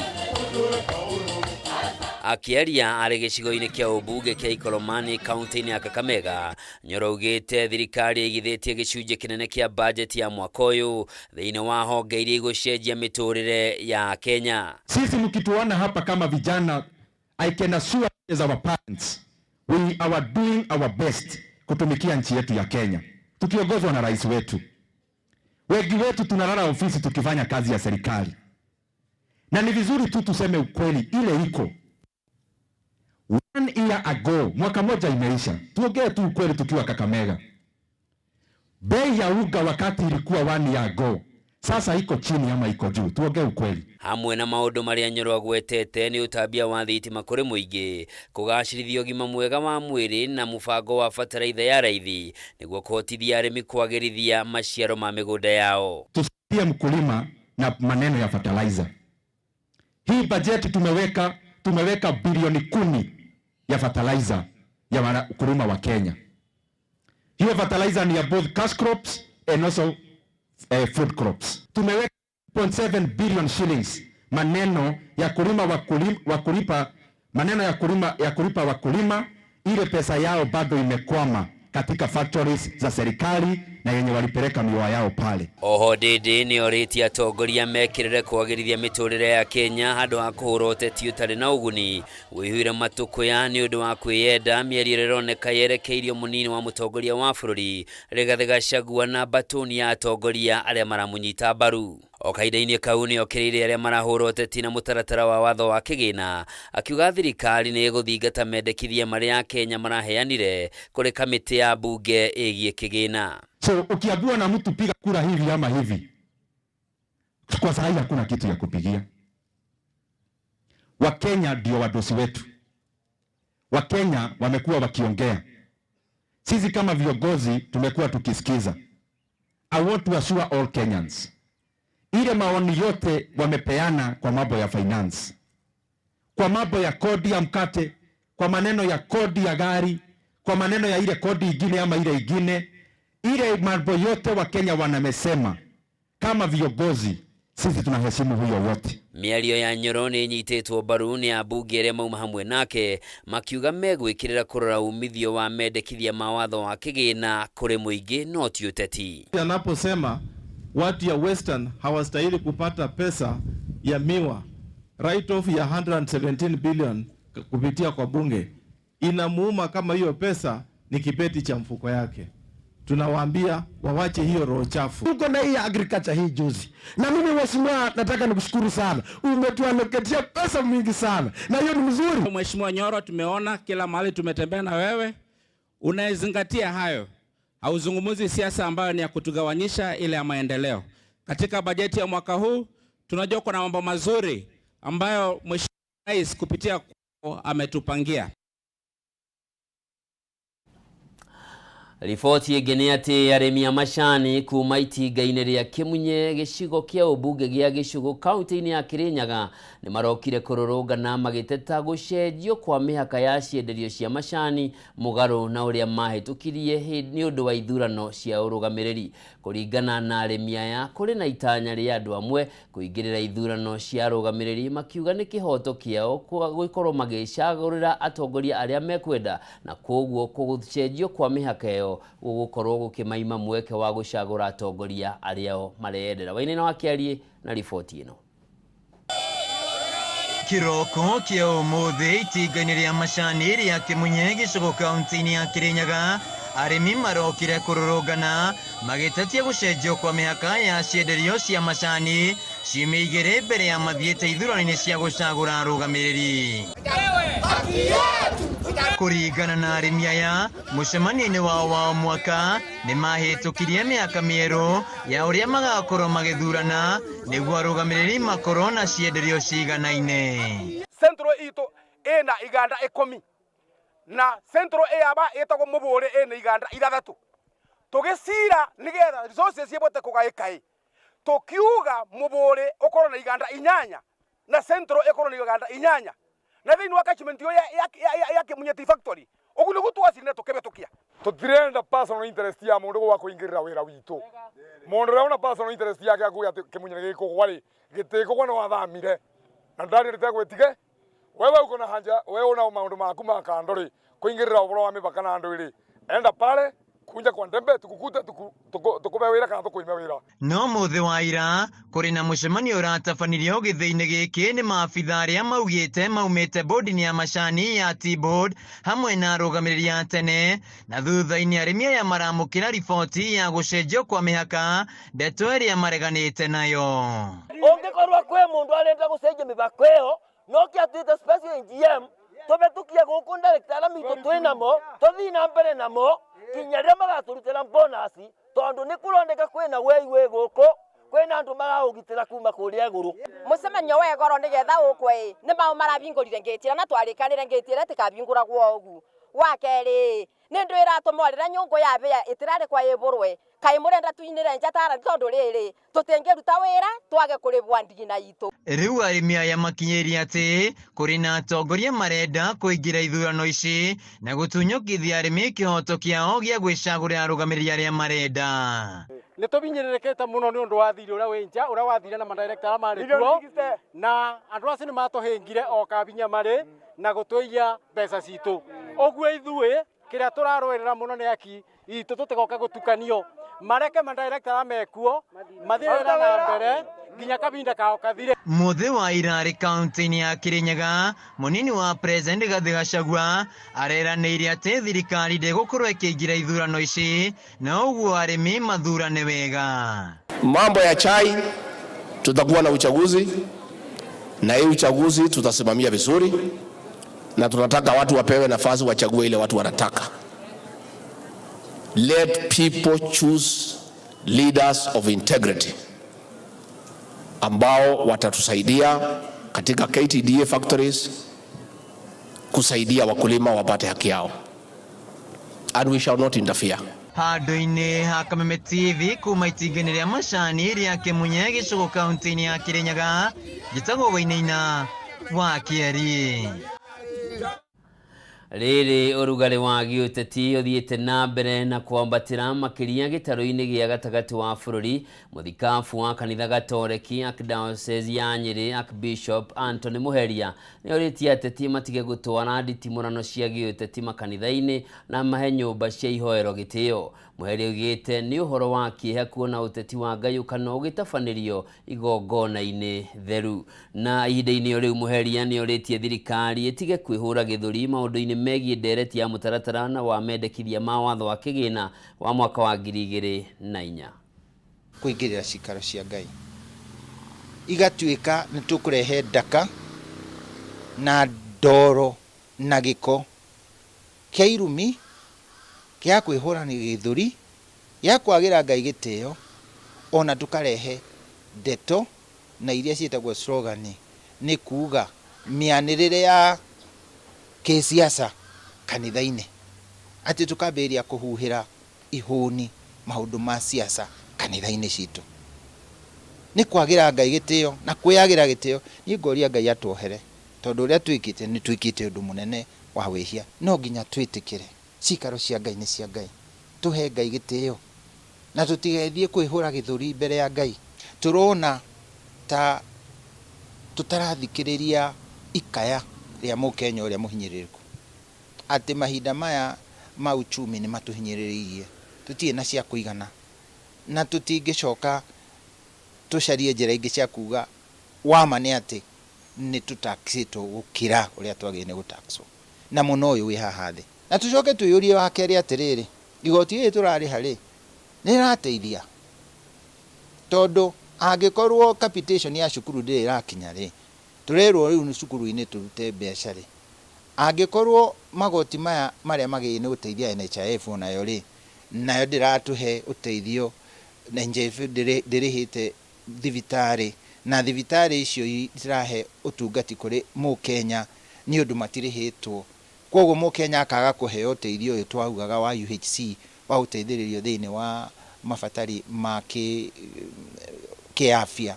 Akĩaria arĩ gĩcigo-inĩ kĩa ũmbunge kĩa Ikolomani kaunti-inĩ ya Kakamega, Nyoro augĩte thirikari ĩigithĩtie gĩcunjĩ kĩnene kĩa bajeti ya mwaka ũyũ thĩinĩ wa honge iria igũcenjia mĩtũrĩre ya Kenya. Sisi mkituona hapa kama vijana, I can assure as our parents, we are doing our best kutumikia nchi yetu ya Kenya, tukiongozwa na rais wetu. Wengi wetu tunalala ofisi tukifanya kazi ya serikali, na ni vizuri tu tuseme ukweli, ile iko 1 year ago, mwaka moja imeisha. Tuongee tu ukweli tukiwa Kakamega, bei ya unga wakati ilikuwa 1 year ago, sasa iko chini ama iko juu? Tuongee ukweli. Hamwe na maũndũ marĩa Nyoro agwetete nĩ ũtambia wa thitima kũrĩ mũingĩ, kũgacĩrithia ũgima mwega wa mwĩrĩ na mũbango wa bataraitha ya raithi nĩguo kũhotithia arĩmi kwagĩrithia maciaro ma mĩgũnda yao. Tusaidie mkulima na maneno ya fertilizer. Hii bajeti tumeweka bilioni 10 ya fertilizer ya wakulima wa Kenya. Hiyo fertilizer ni ya both cash crops and also food crops. Tumeweka 0.7 billion shillings maneno ya kulima wakulipa, maneno ya kulima, ya kulipa wakulima, ile pesa yao bado imekwama katika factories za serikali na yenye walipeleka miwa yao pale. Oho Ndindi nĩ orĩtie atongoria mekĩrĩre kwagĩrithia mĩtũrĩre ya Kenya handũ ha kũhũra ũteti ũtarĩ na ũguni wĩihũire matũkũya nĩ ũndũ wa kwĩyenda. Mĩario ĩrĩa ĩroneka yerekeirio mũnini wa mũtongoria wa bũrũri Rigathĩ Gachagua na mbatũni ya atongoria arĩa maramũnyita mbaru. O kahinda-inĩ kau nĩ okĩrĩire arĩa marahũra ũteti na mũtaratara wa watho wa kĩgĩna, akiuga thirikari nĩ ĩgũthingata mendekithia marĩa Akenya maraheanire kũrĩ kamĩtĩ ya mbunge ĩgiĩ kĩgĩna. So ukiambiwa na mtu piga kura hivi ama hivi, kwa sahi hakuna kitu ya kupigia. Wakenya ndio wadosi wetu. Wakenya wamekuwa wakiongea, sisi kama viongozi tumekuwa tukisikiza. I want to assure all Kenyans, ile maoni yote wamepeana kwa mambo ya finance, kwa mambo ya kodi ya mkate, kwa maneno ya kodi ya gari, kwa maneno ya ile kodi ingine ama ile ingine, ile mambo yote Wakenya wanamesema, kama viongozi sisi tunaheshimu huyo wote. Mĩario ya Nyoro nĩ ĩnyitĩtwo mbaru nĩ ambunge arĩa mauma hamwe nake makiuga megwĩkĩrĩra kũrora umithio wa mendekithia ma watho wa kĩgĩna kũrĩ mũingĩ no ti ũteti. Anaposema watu ya Western hawastahili kupata pesa ya miwa, write off ya 117 billion kupitia kwa bunge, inamuuma kama hiyo pesa ni kibeti cha mfuko yake. Tunawaambia wawache hiyo roho chafu. Tuko na hii agriculture hii juzi, na mimi mheshimiwa, nataka nikushukuru sana, umetualoketia pesa mingi sana, na hiyo ni mzuri. Mheshimiwa Nyoro, tumeona kila mahali tumetembea na wewe, unayezingatia hayo, hauzungumzi siasa ambayo ni ya kutugawanyisha, ile ya maendeleo. Katika bajeti ya mwaka huu tunajua kuna mambo mazuri ambayo Mheshimiwa Rais kupitia kwako ametupangia. Riboti ĩngĩ nĩ atĩ arĩmi a macani kuma itinga-inĩ rĩa Kĩmunye gĩcigo kĩa ũmbunge gĩa Gĩcũgũ kaunti-inĩ ya Kĩrĩnyaga nĩ marokire kũrũrũngana magĩteta gũcenjio kwa mĩhaka ya cienderio cia macani mũgarũ na ũrĩa mahĩtũkirie nĩ ũndũ wa ithurano cia ũrũgamĩrĩri. Kũringana na arĩmi aya, kũrĩ na itanya rĩa andũ amwe kũingĩrĩra ithurano cia arũgamĩrĩri makiuga nĩ kĩhoto kĩao gũkorwo magĩcagũrĩra atongoria arĩa mekwenda na koguo gũcenjio kwa mĩhaka ĩyo gũgũkorwo gũkĩmaima mweke wa gũcagũra atongoria arĩa o mareyendera. Wainaina wa Kĩariĩ na riboti ĩno. Kiroko kia umuthi itinga-inĩ rĩa macani rĩa Kĩmunye gĩcũgũ kaunti-inĩ ya Kĩrĩnyaga, arĩmi marokire kũrũrũngana magĩtetia gũcenjio kwa mĩhaka ya cienderio cia macani ciumia igĩrĩ mbere ya mathiĩte ithurano-inĩ cia gũcagũra arũgamĩrĩri. Kũringana na arĩmi aya, mũcemanio-inĩ wao wa o mwaka nĩ mahĩtũkirie mĩhaka mĩerũ ya ũrĩa magakorwo magĩthurana nĩguo arũgamĩrĩri makorwo na cienderio ciganaine. Central itũ ĩna iganda 10 na Central ĩyaba ĩtagwo Mũbũrĩ ĩna iganda 6 tũgĩcira nĩgetha resources cibote kũgaĩka ĩ tũkiuga Mũbũrĩ ũkorwo na iganda 8 na Central ĩkorwo na iganda 8 na thĩinĩ wa catchment ĩyo ya Kĩmunye Tea Factory ũguo nĩguo twacirire tũkĩbĩtũkia. Tũtirenda personal interest ya mũndũ gwa kũingĩrĩra wĩra witũ. Mũndũ ũrĩa una personal interest yake akuga atĩ Kĩmunye nĩ gĩkũgwa rĩ, gĩtikũgwa nĩ wathamire na ndarĩrĩte gwĩtige. Wewe uko na haja, wewe una maũndũ maku ma kando rĩ, kũingĩrĩra ũhoro wa mĩbaka na andũ rĩ, enda pale kunja kwa ndembe tukukute tukube wĩra kana tũkũime wĩra. No mũthĩ wa ira kũrĩ na mũcemanio ũratabanirio gĩthĩi-inĩ gĩkĩ nĩ maabitha arĩa maugĩte maumĩte bodi-inĩ ya macani ya Tea Board hamwe na arũgamĩrĩri a tene, na thutha-inĩ arĩmi aya maramũkĩra riboti ya gũcenjio kwa mĩhaka, ndeto ĩrĩa mareganĩte nayo. Ũngĩkorwo kwĩ mũndũ arenda gũcenjia mĩbaka ĩyo no kĩatuĩte special AGM tũbĩtũkie gũkũ director arĩa mitũ twĩ namo tũthiĩ na mbere namo kinya rĩrĩa magatũrutĩra bonus tondũ nĩ kũroneka kwĩna wei wĩ gũkũ kwĩna andũ maraũgitĩra kuma kũrĩa igũrũ. Mũcemanio wa goro nĩgetha ũkwe ĩ nĩ mao marabingũrire ngĩti ĩrĩa na twarĩkanĩre ngĩti ĩrĩa ĩtĩkabingũragwo ũguo. Wa kerĩ nĩ ndwĩra tũmorĩra nyũngũ ya bĩa ĩtĩrarĩ kwa ĩbũrwe kaĩ mũrenda tuinĩre nja tara tondũ rĩrĩ tũtingĩruta wĩra twage kũrĩbwa ndigina itũ. Rĩu arĩmi aya makinyĩrie atĩ kũrĩ na atongoria marenda kũingĩra ithurano ici na gũtunyũkithia arĩmi kĩhoto kĩao gĩa gwĩcagũrĩra arũgamĩrĩri arĩa marenda. Nĩ tũbinyĩrĩrĩkĩte mũno nĩ ũndũ wa thirĩ ũrĩa wĩ nja ũrĩa wathire na madirector arĩa marĩ kuo na andũ acio nĩ matũhĩngire o kabinya marĩ na gũtũiya mbeca citũ. Ũguo ithuĩ kĩrĩa tũrarũĩrĩra mũno nĩ haki itũ tũtigoke gũtukanio mareke madirector arĩa mekuo mathiĩ wĩra na mbere nginya kabinda kao kathire. Mũthĩ wa ira arĩ kaunti-inĩ ya Kĩrĩnyaga, mũnini wa President Rigathĩ Gachagua areranĩire atĩ thirikari ndĩgũkorwo ĩkĩingĩra ithurano ici na ũguo arĩmi mathurane wega. Mambo ya chai, tutakuwa na uchaguzi na hii uchaguzi tutasimamia vizuri, na tunataka watu wapewe nafasi wachague ile watu wanataka. Let people choose leaders of integrity ambao watatusaidia katika KTDA factories, kusaidia wakulima wapate haki yao, and we shall not interfere. Handũ-inĩ ha Kameme TV kuma itinga-inĩ rĩa macani rĩa Kĩmunye gĩcũgũ kaunti-inĩ ya Kĩrĩnyaga, njĩtagwo Wainaina wa Kĩeri. Rĩrĩ ũrugarĩ wa gĩũteti ũthiĩte na mbere na kwambatĩra makĩria gĩtarũ-inĩ gĩa gatagatĩ wa bũrũri. Mũthikabu wa kanitha Gatoreki Archdiocese ya Nyĩrĩ Archbishop Anthony Muheria nĩorĩtie ateti matige gũtwara nditimũrano cia gĩũteti makanitha-inĩ na mahe nyũmba cia ihoero gĩtĩo. Muheria oigĩte nĩ ũhoro wa kĩeha kuona ũteti wa ngayũkano ũgĩtabanĩrio igongona-inĩ theru. Na ihinda-inĩ o rĩu Muheria nĩorĩtie thirikari ĩtige kwĩhũra gĩthũri maũndũ-inĩ megiĩ ndereti ya mũtaratara na wa mendekithia ma watho wa kĩgĩna wa mwaka wa 2004. Kũingĩrĩra cikaro cia Ngai igatuĩka nĩ tũkũrehe ndaka na ndoro na gĩko kĩa irumi kĩa kwĩhũra gĩthũri gĩa kwagĩra Ngai gĩtĩo, ona tũkarehe ndeto na iria ciĩtagwo slogan, nĩ kuga mĩanĩrĩre ya kĩsiasa kanitha-inĩ, atĩ tũkambĩrĩria kũhuhĩra ihũni maũndũ ma siasa kanitha-inĩ citũ. Nĩ kwagĩra Ngai gĩtĩo na kwĩyagĩra gĩtĩo. Niĩ ngoria Ngai atuohere, tondũ ũrĩa twĩkĩte nĩ twĩkĩte ũndũ mũnene wa wĩhia. No nginya twĩtĩkĩre cikaro cia Ngai nĩ cia Ngai, tũhe Ngai gĩtĩo na tũtigethiĩ kwĩhũra gĩthũri mbere ya Ngai. Tũrona ta tũtarathikĩrĩria ikaya rĩa mũkenya ũrĩa mũhinyĩrĩrĩku, atĩ mahinda maya ma uchumi nĩ matũhinyĩrĩrĩirie, tũtirĩ na cia kũigana na tũtingĩcoka tũcarie njĩra ingĩ cia kuga wama nĩ atĩ nĩ tũtaxĩtwo gũkĩra ũrĩa twagĩrĩire nĩ gũtaxwo na mũno ũyũ wĩ haha thĩ. Na tũcoke twĩyũrie wa kerĩ atĩrĩrĩ, igoti rĩrĩ tũrarĩha rĩ nĩ rĩrateithia? Tondũ angĩkorwo capitation ya cukuru ndĩrĩ ĩrakinya rĩ, tũrerwo rĩu nĩ cukuru-inĩ tũrute mbeca rĩ, angĩkorwo magoti maya marĩa magĩrĩire nĩ gũteithia NHIF onayo rĩ, nayo ndĩratũhe ũteithio, NHIF ndĩrĩhĩte thibitarĩ, na thibitarĩ icio itirahe ũtungati kũrĩ mũkenya nĩ ũndũ matirĩhĩtwo, koguo mũkenya akaga kũheo ũteithio ũyũ twaugaga wa UHC wa gũteithĩrĩrio thĩinĩ wa mabatari ma kĩafya.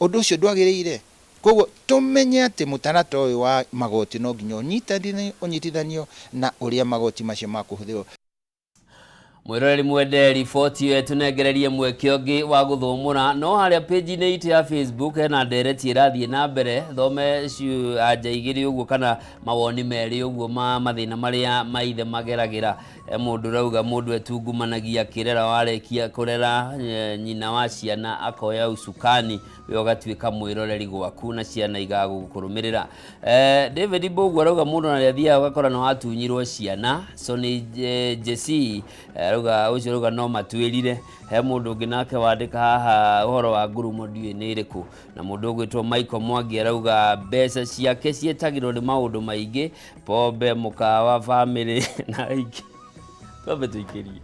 Ũndũ ũcio ndwagĩrĩire. Koguo tũmenye atĩ mũtaratara ũyũ wa magoti no nginya ũnyitithanio na ũrĩa magoti macio makũhũthĩrwo. Mwĩroreri mwende, riboti ĩyo ĩtũnengererie mweke ũngĩ wa gũthũmũra, no harĩa page-inĩ itũ ya Facebook hena ndereti ĩrathiĩ na mbere. Thome anja igĩrĩ ũguo kana mawoni merĩ ũguo ma mathĩna marĩa maithe mageragĩra. Mũndũ ũrauga mũndũ etungumanagia akĩrera, warĩkia kũrera nyina wa ciana akoya usukani, we ũgatuĩka mwĩroreri gwaku na ciana igagũkũrũmĩrĩra. David Mboguo arauga mũndũ na athiaga ũgakora nĩ watunyirwo ciana. Sonny Jesse arauga ũcio arauga no matuĩrire. He mũndũ ũngĩ nake wandĩka haha ũhoro wa ngurumo ndiũĩ nĩ ĩrĩkũ. Na mũndũ ũgwĩtwo Michael Mwangi arauga mbeca ciake ciĩtagĩrwo nĩ maũndũ maingĩ, pombe, mũkawa, family na ingĩ. Twambe tũikĩrie.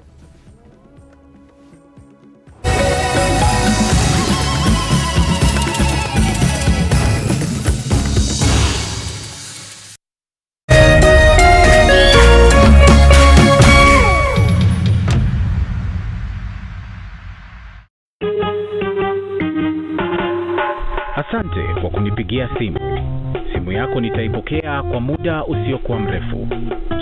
Asante kwa kunipigia simu. Simu yako nitaipokea kwa muda usiokuwa mrefu.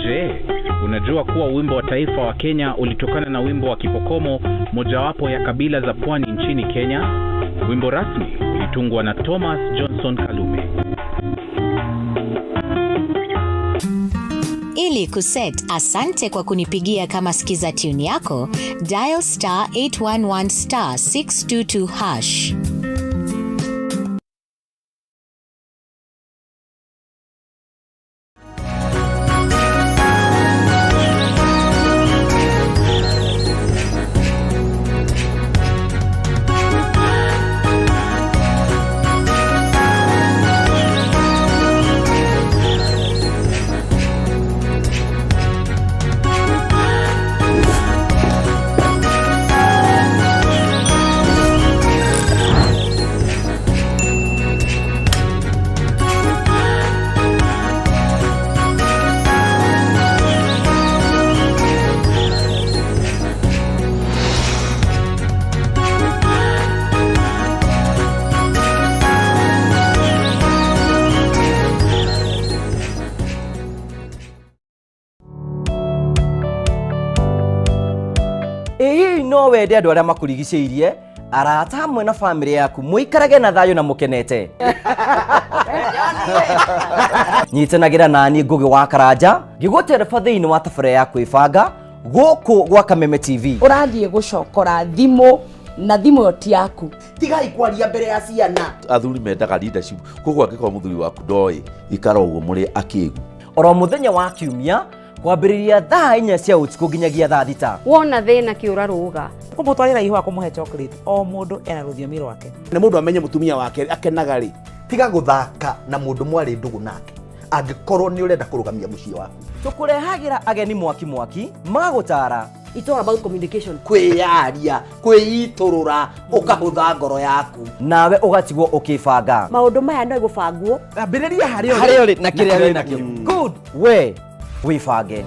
Je, unajua kuwa wimbo wa taifa wa Kenya ulitokana na wimbo wa Kipokomo, mojawapo ya kabila za pwani nchini Kenya? Wimbo rasmi ulitungwa na Thomas Johnson Kalume. Ili kuset asante kwa kunipigia kama skiza tune yako, dial star 811 star 622 hash. No wende andũ arĩa makũrigicĩirie, arata hamwe na bamĩrĩ yaku mũikarage na thayũ na mũkenete? Nyitanagĩra nani Ngũgĩ wa Karanja ngĩgũtereba thĩinĩ wa tabarĩra ya kwĩbanga gũkũ gwa Kameme TV. Ũrathiĩ gũcokora thimũ na thimũ ĩyo ti yaku. Tigai kwaria mbere ya ciana. Athuri mendaga leadership, koguo angĩkorwo mũthuri waku ndoĩ, ikara ũguo mũrĩ akĩgu. Oro mũthenya wa kiumia kwambĩrĩria thaa 4 cia ũtukũ nginyagia thaa 6. Wona thĩna kĩũra rũga. Kũmũtwarĩra ihũa, kũmũhe chocolate, o mũndũ ena rũthiomi rwake. Na mũndũ amenye mũtumia wake akenaga rĩ. Tiga gũthaka na mũndũ mwarĩ ndũgũ nake angĩkorwo nĩ ũrenda kũrũgamia mũciĩ waku. Tũkũrehagĩra ageni mwaki mwaki magũtara. It's all about communication. Kwĩyaria, kwĩitũrũra, ũkahũtha ngoro yaku. Nawe ũgatigwo ũkĩbanga. Maũndũ maya no gũbangwo. Ambĩrĩria harĩa harĩa ũrĩ na kĩrĩa wĩ nakĩo. Good, we wĩbange.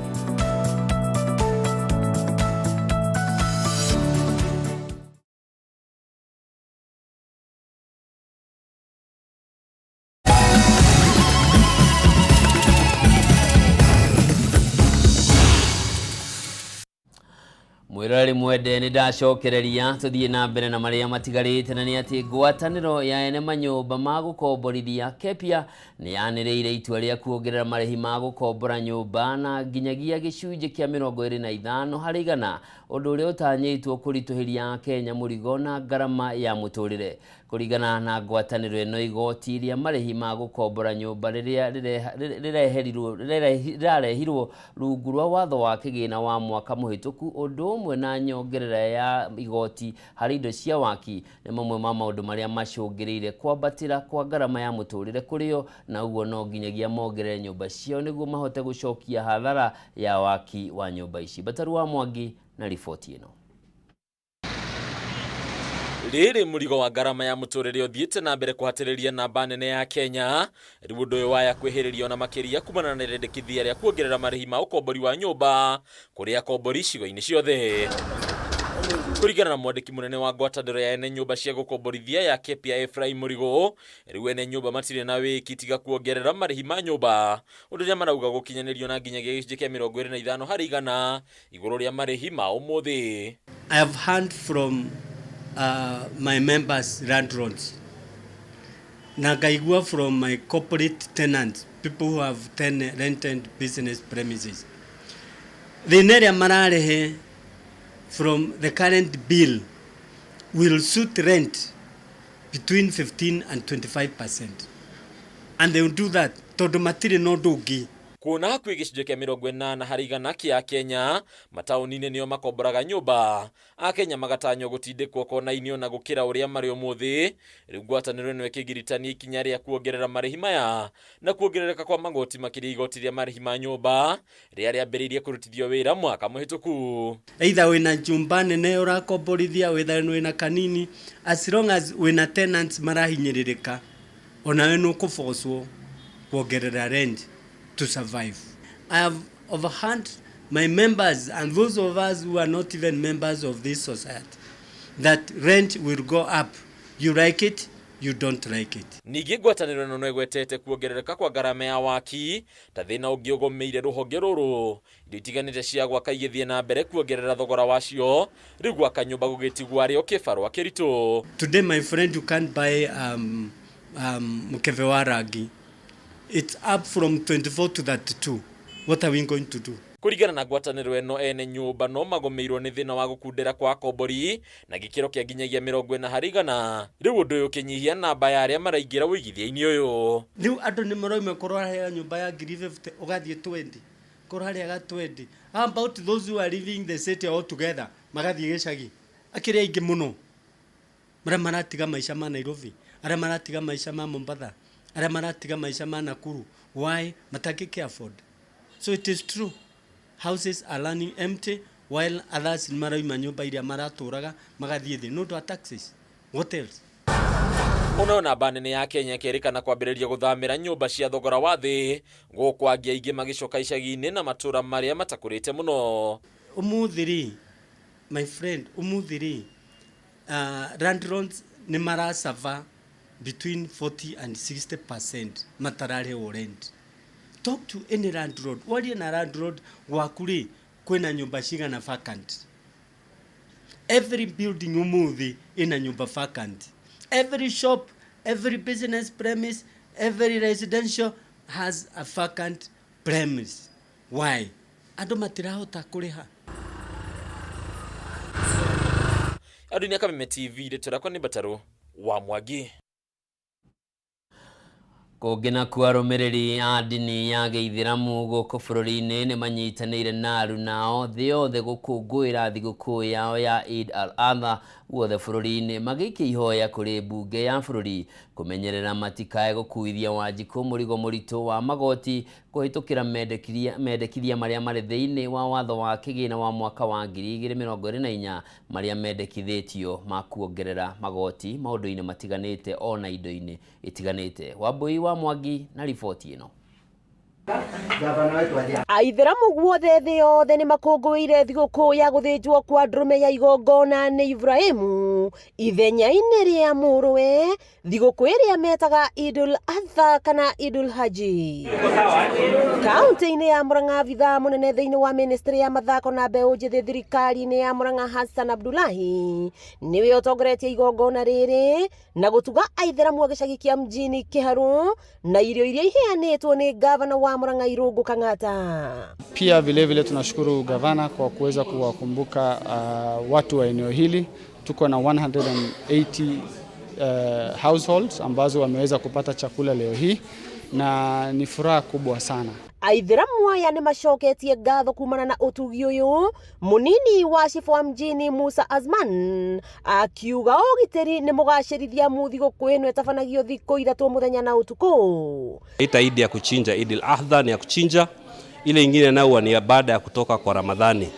Mwĩroreri mwende, nĩ ndacokereria tũthiĩ na mbere na marĩa matigarĩte, na nĩ atĩ ngwatanĩro ya ene manyũmba ma gũkomborithia Kepia nĩ yanĩrĩire itua rĩa kuongerera marĩhi ma gũkombora nyũmba na nginyagia gĩcunjĩ kĩa 25%, ũndũ ũrĩa ũtanyĩtwo kũritũhĩria Akenya mũrigo na ngarama ya mũtũrĩre. Kũringana na ngwatanĩro ĩno, igoti rĩa marĩhi ma gũkombora nyũmba rĩrĩa rĩrarehirwo rungu rwa watho wa kĩgĩna wa mwaka mũhĩtũku, ũndũ ũmwe na nyongerera ya igoti harĩ indo cia waki, nĩ mamwe ma maũndũ marĩa macũngĩrĩire kwambatĩra kwa ngarama ya mũtũrĩre kũrĩo, na ũguo no nginyagia mongerere nyũmba ciao nĩguo mahote gũcokia hathara ya waki wa nyũmba ici. Bataru wa Mwangi na riboti ĩno. Rĩrĩ mũrigo wa ngarama ya mũtũrĩre ũthiĩte na mbere kũhatĩrĩria namba nene ya Kenya, rĩu ũndũ ũyũ waya kwĩhĩrĩrio na makĩria kumana na rĩendekithia rĩa kuongerera marĩhi ma ũkombori wa nyũmba kũrĩ akombori icigo-inĩ ciothe. Kũringana na mwandĩki mũnene wa ngwatanĩro ya ene nyũmba cia gũkomborithia ya Kepia Ephraim Mũrigũ, rĩu ene nyũmba matirĩ na wĩki tiga kuongerera marĩhi ma nyũmba, ũndũ ũrĩa marauga gũkinyanĩrio na nginyagia gĩcunjĩ kĩa 25% igũrũ rĩa marĩhi ma ũmũthĩ. I have heard from my members, landlords, na ngaigua from my corporate tenants, people who have rented business premises. Thĩna ĩrĩa mararehe from the current bill will suit rent between 15 and 25%. And they will do that tondũ matirĩ na ũndũ ũngĩ. Kuona hakuhĩ gĩcunjĩ kĩa 80% kĩa Kenya mataũni-inĩ nĩo makomboraga nyũmba, Akenya magatanywo gũtindĩkwo kona-inĩ ona gũkĩra ũrĩa marĩ ũmũthĩ. Rĩu ngwatanĩro ĩno ĩkĩgiritania ikinya rĩa kuongerera marĩhi maya na kuongerereka kwa magoti, makĩria igoti rĩa marĩhi ma nyũmba rĩrĩa rĩambĩrĩirie kũrutithio wĩra mwaka mũhĩtũku. Either wĩna nyũmba nene ũrakomborithia, whether wĩna kanini, as long as wĩna tenants marahinyĩrĩrĩka, onawe nĩ ũkũbocwo kuongerera rent to survive. I have overheard my members and those of us who are not even members of this society that rent will go up. You like it, you don't like it. Ningĩ ngwatanĩro ĩno no ĩgwetete kuongerereka kwa ngarama ya waki ta thĩna ũngĩ ũgũmĩire rũhonge rũrũ, indo itiganĩte cia gwaka igĩthiĩ na mbere kuongerera thogora wacio, rĩu gwaka nyũmba gũgĩtigwo arĩ o kĩbarũa kĩritũ. Today, my friend, you can't buy mkebe wa rangi. It's up from 24 to 32. What are we going to do? Kũringana na ngwatanĩro ĩno, ene nyũmba no magũmĩirwo nĩ thĩna wa gũkundera kwa akombori na gĩkĩro kĩa nginyagia 40%, rĩu ũndũ ũyũ ũkĩnyihia namba ya arĩa maraingĩra ũigithia-inĩ ũyũ. Rĩu andũ nĩ marauma korwo harĩa nyũmba ya ngiri 50 ũgathiĩ 20, korwo harĩa ga 20. How about those who are leaving the city altogether magathiĩ gĩcagi? Akĩrĩ aingĩ mũno arĩa maratiga maica ma Nairobi, arĩa maratiga maica ma Mombatha, arĩa maratiga maica ma Nakuru. Why? Matangĩkĩ afford. So it is true, houses are running empty while others nĩ marauma nyũmba iria maratũraga magathiĩ thĩ nĩ ũndũ wa taxes. What else? Onayo namba nene ya Kenya ĩkerĩkana kwambĩrĩria gũthamĩra nyũmba cia thogora wa thĩ, gũkũ angĩ aingĩ magĩcoka icagi-inĩ na matũra marĩa matakũrĩte mũno. Ũmũthĩ rĩ, my friend, ũmũthĩ rĩ, landlords nĩ marasava between 40 and 60% matararĩhwo rent. Talk to any landlord, warie na landlord gwaku rĩ, kwĩna nyũmba cigana vacant? Every building umuthi ina nyumba vacant, every shop, every business premise, every residential has a vacant premise. Why? Andu matirahota kuriha. Andũ nĩ Kameme TV, rĩtwa rĩakwa nĩ Mbatarũ wa Mwangi. Kũngĩ nakuo arũmĩrĩri a ndini ya gĩithĩramu gũkũ bũrũri-inĩ nĩ manyitanĩire na arunao thĩ yothe gũkũngũĩra thigũkũ yao ya Eid al-Adha guothe bũrũri-inĩ, magĩikia ihoya kũrĩ mbunge ya bũrũri kũmenyerera matikae gũkuithia Wanjikũ mũrigo mũritũ wa magoti kũhĩtũkĩra mendekithia marĩa marĩ thĩinĩ wa watho wa kĩgĩna wa mwaka wa 2024 marĩa mendekithĩtio ma kuongerera magoti maũndũ-inĩ matiganĩte ona indo-inĩ itiganĩte. Wambui wa Mwangi na riboti ĩno. Aithĩramu guothe thĩ yothe nĩ makũngũĩire thigũkũ ya gũthĩnjwo kwa ndũrũme ya igongona nĩ Ibrahimu ithenya-inĩ rĩa mũrũwe, thigũkũ ĩrĩa metaga Idul Adha kana Idul Haji. Kaunti-inĩ ya Murang'a, abithaa mũnene thĩinĩ wa ministry ya mathako na mbeũ njĩthĩ thirikari-inĩ ya Murang'a Hassan Abdullahi nĩwe ũtongoretie igongona rĩrĩ na gũtuga aithĩramu a gĩcagi kĩa mjini Kĩharũ na irio iria iheanĩtwo nĩ gavana wa Murang'a Irũngũ Kang'ata. Pia vile vile tunashukuru gavana kwa kuweza kuwakumbuka watu wa eneo hili. Tuko na 180 households ambazo wameweza kupata chakula leo hii na ni furaha kubwa sana. Aithĩramu aya nĩ macoketie ngatho kumana na ũtugi ũyũ. Mũnini wa cibũ wa mjini Musa Azman akiuga ũgitĩri nĩ mũgacĩrithia mu thigũkũ ĩno ĩtabanagio thikũ ithatũ mũthenya na ũtukũ. Ita idi ya kuchinja, Idi al-Adha ni ya kuchinja, ile ingine nayo ni ya baada ya kutoka kwa Ramadhani.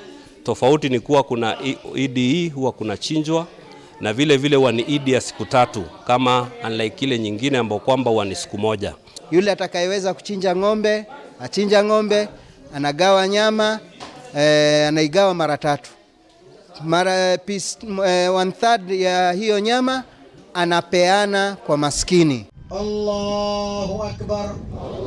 Tofauti ni kuwa kuna idi hii huwa kuna chinjwa na vile vile huwa ni idi ya siku tatu kama unlike ile nyingine ambayo kwamba huwa ni siku moja. Yule atakayeweza kuchinja ng'ombe achinja ng'ombe, anagawa nyama, anaigawa mara tatu, mara piece, 1/3 ya hiyo nyama anapeana kwa maskini. Allahu Akbar.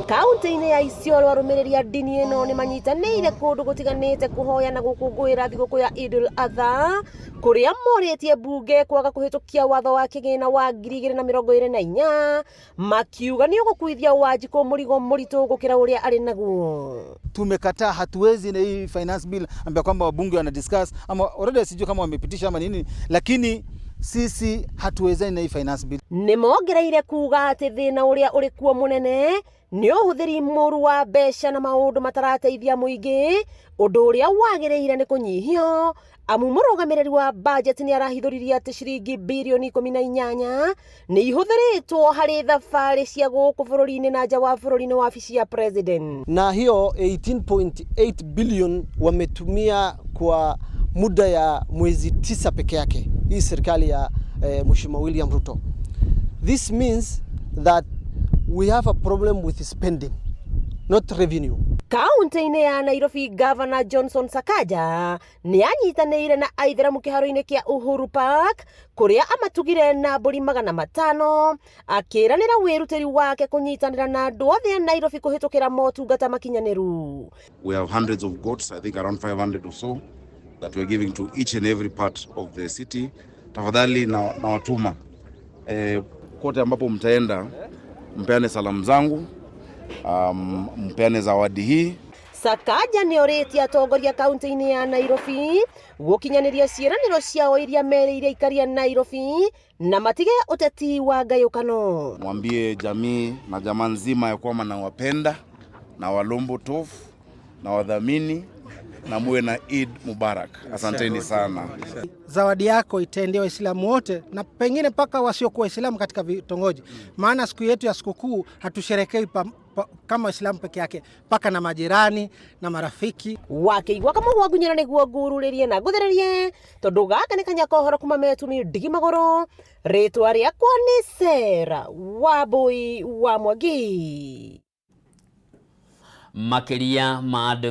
Kaunti-inĩ ya Isiolo arũmĩrĩri a ndini ĩno nĩ manyitanĩire kũndũ gũtiganĩte kũhoya na gũkũngũĩra thigũkũ ya Idul Adha kũrĩa morĩtie mbunge kwaga kũhĩtũkia watho wa kĩgĩna wa 2024 makiuga nĩ ũgũkuithia Wanjikũ mũrigo mũritũ gũkĩra ũrĩa arĩ naguo. Tumekataa, hatuwezi na hii finance bill ambayo kwamba wabunge wana discuss ama already sijui kama wamepitisha ama nini, lakini sisi hatuwezani na hii finance bill. Nĩ mongereire kuga atĩ thĩna ũrĩa ũrĩ kuo mũnene nĩ ũhũthĩri mũru wa mbeca na maũndũ matarateithia mũingĩ, ũndũ ũrĩa wagĩrĩire nĩ kũnyihio amu mũrũgamĩrĩri wa budget nĩ arahithũririe atĩ ciringi birioni 18 nĩ ihũthĩrĩtwo harĩ thabarĩ cia gũkũ bũrũri-inĩ na nja wa bũrũri-inĩ wabici ya president. Na hiyo 18.8 billion wametumia kwa muda ya mwezi 9 peke yake, hii serikali ya Mheshimiwa William Ruto. This means that we have a problem with spending, not revenue. Kaunti-inĩ ya Nairobi, Governor Johnson Sakaja nĩ anyitanĩire na aithĩramu kĩharo-inĩ kĩa Uhuru Park kũrĩa amatugire na mbũri 500 akĩranĩra wĩrutĩri wake kũnyitanĩra na andũ othe a Nairobi kũhĩtũkĩra motungata makinyanĩru. We have hundreds of goats, I think around 500 or so, that we're giving to each and every part of the city. Tafadhali na watuma kote ambapo mtaenda mpeane salamu zangu, mpeane zawadi hii. Sakaja nĩ orĩtie atongoria kaunti-inĩ ya Nairobi gũkinyanĩria ciĩranĩro ciao iria merĩire aikari a Nairobi na matige ũteti wa ngayũkano. Mwambie jamii na jamaa nzima ya kwamba nawapenda na walombo tofu na wadhamini na muwe na Eid Mubarak. Asanteni sana. Zawadi yako itaendea Waislamu wote na pengine mpaka wasiokuwa Waislamu katika vitongoji. Maana siku yetu ya sikukuu hatusherekei kama Waislamu peke yake, mpaka na majirani na marafiki. Wakĩigua kamũgwa ngunyĩra nĩguo ngururĩrie na ngũthĩrĩrie tondũ gaka nĩ kanya kohoro kuma metumi ndigi magũrũ. Rĩtwa rĩakwa nĩ Sarah Wambui wa Mwangi. Makĩria ma andũ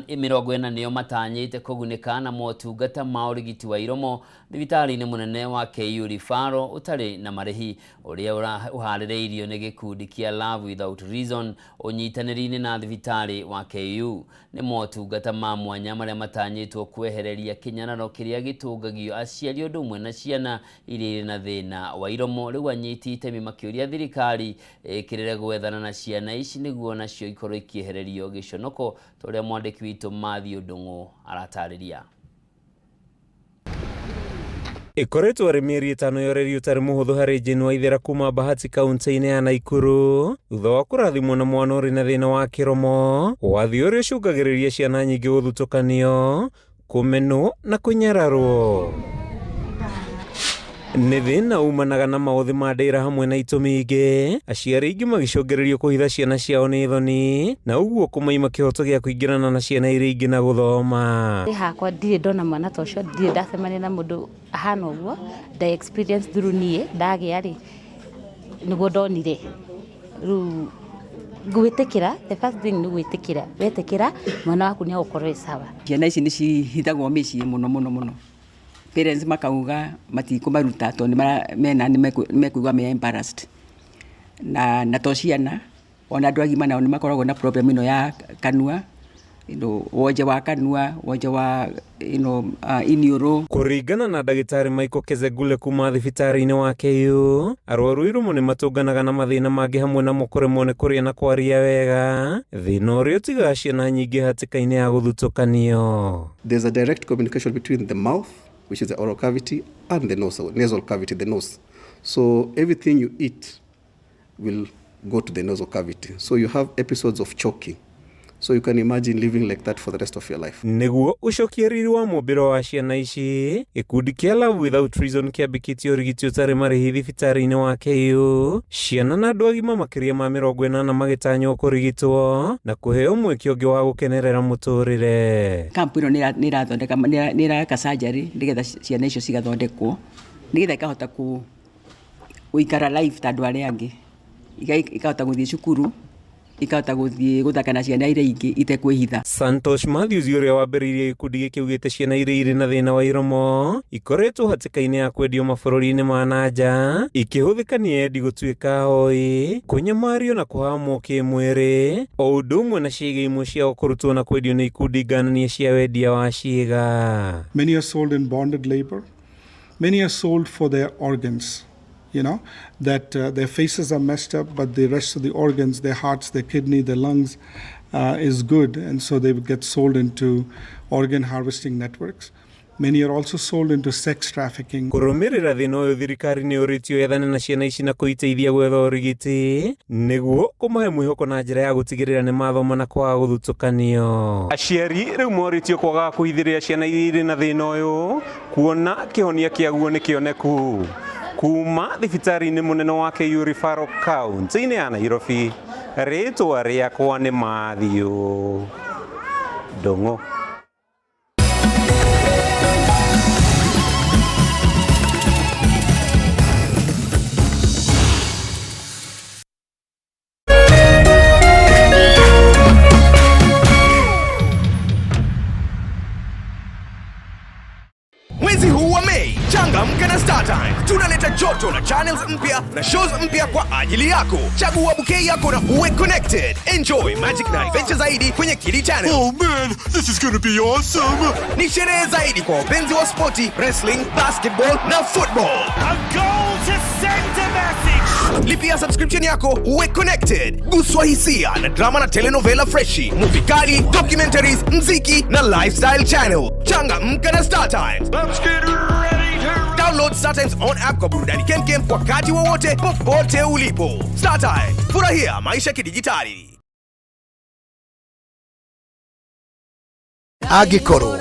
40 nĩo matanyĩte kũgunĩka na motungata ma ũrigiti wa iromo thibitarĩ-inĩ mũnene wa KU Referral ũtarĩ na marĩhi ũrĩa ũharĩrĩirio nĩ gĩkundi kĩa Love Without Reason ũnyitanĩri-inĩ na thibitarĩ wa KU. Nĩ motungata ma mwanya marĩa matanyĩtwo kwehereria kĩnyararo kĩrĩa gĩtũngagio aciari ũndũ ũmwe na ciana iria irĩ na thĩna wa iromo. Rĩu anyiti itemi makĩũria thirikari ĩkĩrĩre gwethana na ciana ici nĩguo nacio ikorwo ikĩehererio gĩconoko ta ũrĩa mwandĩki witũ Matthew Ndung'u aratarĩria. Ĩkoretwo arĩ mĩeri 5 ya ũreri ũtarĩ mũhũthũ harĩ Jane Waithera kuma Bahati kaunti-inĩ ya Naikuru thutha wa kũrathimwo na mwana ũrĩ na thĩna wa kĩromo wathi ũrĩa ũcũngagĩrĩria ciana nyingĩ gũthutũkanio, kũmenwo na kũnyararwo. Nĩ thĩna umanaga na maũthĩ ma ndĩra hamwe na itũmi ingĩ, aciari aingĩ magĩcũngĩrĩrio kũhitha ciana ciao nĩ thoni na ũguo kũmaima kĩhoto gĩa kũingĩrana na ciana iria ingĩ na gũthoma. Hakwa ndirĩ ndona mwana ta ũcio, ndirĩ ndacemania na mũndũ ahana ũguo, nda experience through niĩ ndagĩa rĩ nĩguo ndonire. Rĩu gwĩtĩkĩra, the first thing nĩ gwĩtĩkĩra, wetĩkĩra mwana waku nĩ egũkorwo e sawa. Ciana ici nĩ cihithagwo mĩciĩ mũno mũno mũno. Parents makauga matikũmaruta tondũ mena nĩ mekũigua me embarrassed. Na to ciana, ona andũ agima nao nĩ makoragwo na problem ĩno ya kanua, wonje wa kanua, wonje wa iniũrũ. Kũringana na ndagĩtarĩ Michael Kezegule kuma thibitarĩ-inĩ wa KU, arwaru iromo nĩ matũnganaga na mathĩna mangĩ hamwe namo kũremwo nĩ kũrĩa na kwaria wega, thĩna ũrĩa ũtigaga ciana nyingĩ hatĩka-inĩ ya gũthutũkanio. There's a direct communication between the mouth, which is the oral cavity, and the nasal cavity, the nose. So everything you eat will go to the nasal cavity. So you have episodes of choking. So you can imagine living like that for the rest of your life. Nĩguo ũcokie riri wa mũmbĩro wa ciana ici, gĩkundi kĩa Love Without Reason kĩambĩkĩtie ũrigiti ũtarĩ marĩhi thibitarĩ-inĩ wa KU. Ciana na andũ agima makĩria ma 80 magĩtanywo kũrigitwo na kũheo mweke ũngĩ wa gũkenerera mũtũrĩre. Kampu ĩno nĩ ĩraka surgery nĩgetha ciana icio cigathondekwo, nĩgetha ikahota gũikara life ta andũ arĩa angĩ. Ikahota gũthiĩ cukuru, ikahota gũthiĩ gũthaka na ciana iria ingĩ itekwĩhitha. Santosh Matthews ũrĩa wambĩrĩirie gĩkundi gĩkĩ augĩte ciana iria irĩ na thĩna wa iromo ikoretwo hatĩka-inĩ ya kwendio mabũrũri-inĩ ma na nja ikĩhũthĩka nĩ endi gũtuĩka ahoi, kũnyamario na kũhamwo kĩmwĩrĩ, o ũndũ ũmwe na ciĩga imwe ciao kũrutwo na kwendio nĩ ikundi ngananie cia wendia wa ciĩga. Many are sold in bonded labor. Many are sold for their organs. You know, that their faces are messed up, but the rest of the organs, their hearts, their kidney, their lungs is good. And so they get sold into organ harvesting networks. Many are also sold into sex trafficking. Kũrũmĩrĩra thĩna ũyũ thirikari nĩ ũrĩtio yethane na ciana ici na kũiteithia gwetha ũrigiti nĩguo kũmahe mwĩhoko na njĩra ya gũtigĩrĩra nĩ mathoma na kwaga gũthutũkanio. Aciari rĩu morĩtio kwaga kũhithĩrĩra ciana iria irĩ na thĩna ũyũ kuona kĩhonia kĩaguo nĩ kĩoneku. Kuma thibitarĩ-inĩ mũnene wa KU Referral kaunti-inĩ ya Nairobi, rĩtwa rĩakwa nĩ Matthew Ndung'u. Mwezi huu wa Mei, changamka na StarTimes. Tunaleta joto na channels mpya na shows mpya kwa ajili yako. Chagua bouquet yako na uwe connected. Enjoy magic na adventure zaidi kwenye Kili Channel. Oh man, this is going to be awesome. Ni sherehe zaidi kwa wapenzi wa sporti, wrestling, basketball na football. A goal to send a message. Lipia subscription yako uwe connected. Guswa hisia na drama na telenovela freshi, movie kali, documentaries, mziki na lifestyle channel. Changamka na StarTimes. Let's get ready to Download StarTimes on app kwa burudani kemkem wakati wowote popote ulipo. StarTimes, furahia maisha kidijitali. Angĩkorwo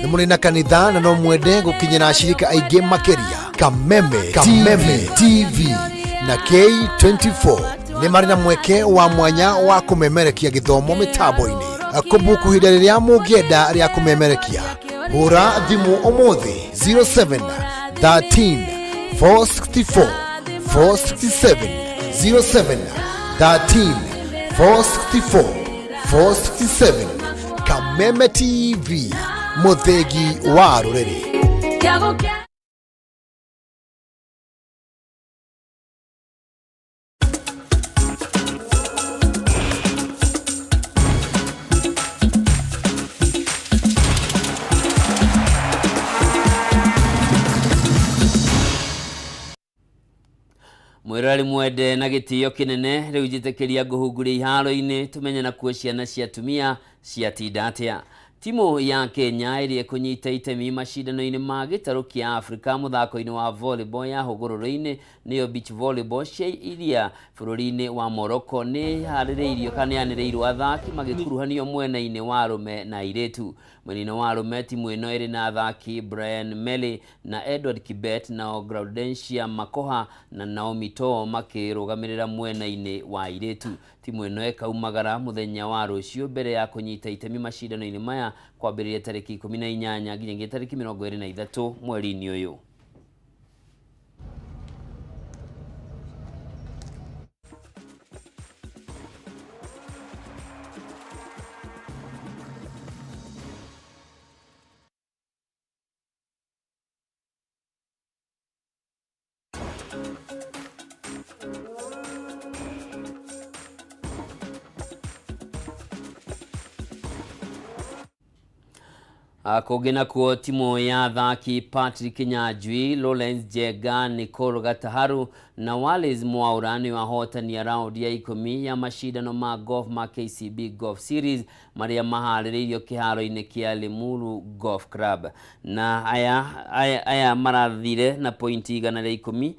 nĩ mũrĩ na kanitha na no mwende gũkinyĩra ashirika aingĩ makĩria, Kameme TV na K24 nĩ marĩ na mweke wa mwanya wa kũmemerekia gĩthomo mĩtambo-inĩ. Kũbuku ihinda rĩrĩa mũngĩenda rĩa kũmemerekia, hũra thimũ ũmũthĩ 07 13 464 467, 07 13 464 467. Kameme TV, mũthĩgi wa rũrĩrĩ. Mwiroreri mwende na gĩtĩo kĩnene, rĩu njĩtĩkĩria ngũhunguria iharo-inĩ tũmenye nakuo ciana cia atumia ciatinda atĩa. Timu ya Kenya ĩrĩa ĩkũnyita itemi macindano-inĩ ma gĩtarũ kĩa Afrika mũthako-inĩ wa volleyball ya hũgũrũrũ-inĩ nĩyo beach volleyball cia iria bũrũri-inĩ wa Morocco nĩ harĩrĩirio kana nĩ yanĩrĩirwo athaki magĩkuruhanio mwena-inĩ wa arũme na airĩtu. Mwena-inĩ wa arũme timu ĩno ĩrĩ na athaki Brian Melly na Edward Kibet, nao Gaudensia Makoha na Naomi Too makĩrũgamĩrĩra mwena-inĩ wa airĩtu. Timu ĩno ĩkaumagara mũthenya wa rũciũ mbere ya kũnyita itemi macindano-inĩ maya kwambĩrĩria tarĩki 18 nginyagia tarĩki 23 mweri-inĩ ũyũ. Kũngĩ nakuo timu ya athaki Patrick Nyanjui, Lawrence Njenga, Nicole Gataharu na Wallace Mwaura nĩo ahotani a raundi ya 10 ya macindano ma golf ma KCB Golf Series marĩa maharĩrĩirio kĩharo-inĩ kĩa Limuru Golf Club. Na aya marathire na pointi 110,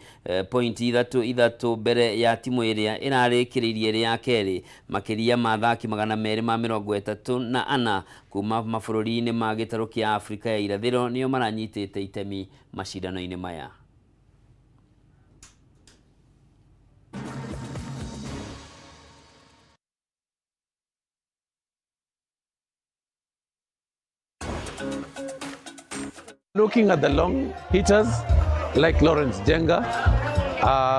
pointi 3 mbere ya timu ĩrĩa ĩrarĩkĩrĩirie ĩrĩ ya kerĩ, makĩria ma athaki 234 kuma mabũrũri-inĩ ma gĩtarũ kĩa Afrika ya irathĩro nĩo maranyitĩte itemi macindano-inĩ maya. Looking at the long hitters like Lawrence Jenga,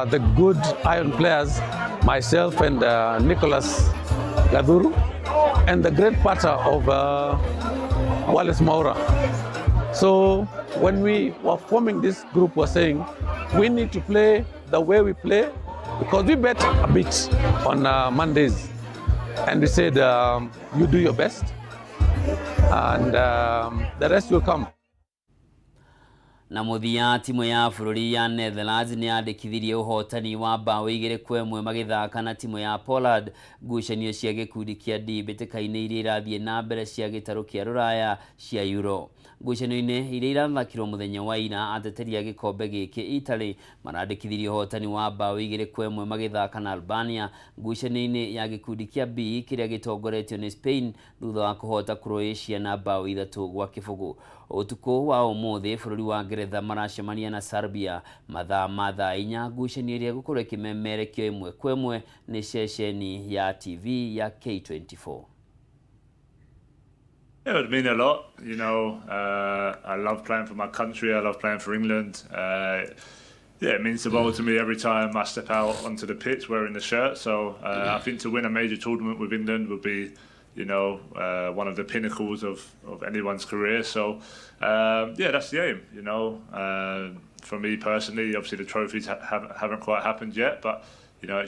the good iron players, myself and Nicholas Gaduru, and the great putter of Wallace Maura. So when we were forming this group, we were saying we need to play the way we play because we bet a bit on Mondays. And we said, you do your best and the rest will come. Na mũthia timu ya bũrũri ya Netherlands nĩ yandĩkithirie ũhotani wa mbaũ 2-1 magĩthaka na timu ya Poland ngucanio cia gĩkundi kĩa D mbĩtĩka-inĩ iria irathiĩ na mbere cia gĩtarũ kĩa rũraya cia Euro. Ngucanio-inĩ iria irathakirwo mũthenya wa ira, ateteri a gĩkombe gĩkĩ Italy marandĩkithirie ũhotani wa mbaũ 2-1 magĩthaka na Albania ngucanio-inĩ ya gĩkundi kĩa B kĩrĩa gĩtongoretio nĩ Spain thutha wa kũhota Croatia na mbaũ 3-0. Ũtukũ wa ũmũthĩ bũrũri wa Ngeretha maracemania na Serbia mathaa ma thaa 4, ngucanio ĩrĩa ĩgũkorwo ĩkĩmemerekio 1-1 nĩ ceceni ya TV ya K24. It would mean a lot, you know. I love playing for my country. I love playing for England. Yeah, it means the world to me every time I step out onto the pitch wearing the shirt. So I think to win a major tournament with England would be, you know, one of the pinnacles of anyone's career. So yeah, that's the aim, you know. For me personally, obviously the trophies haven't quite happened yet, but you know.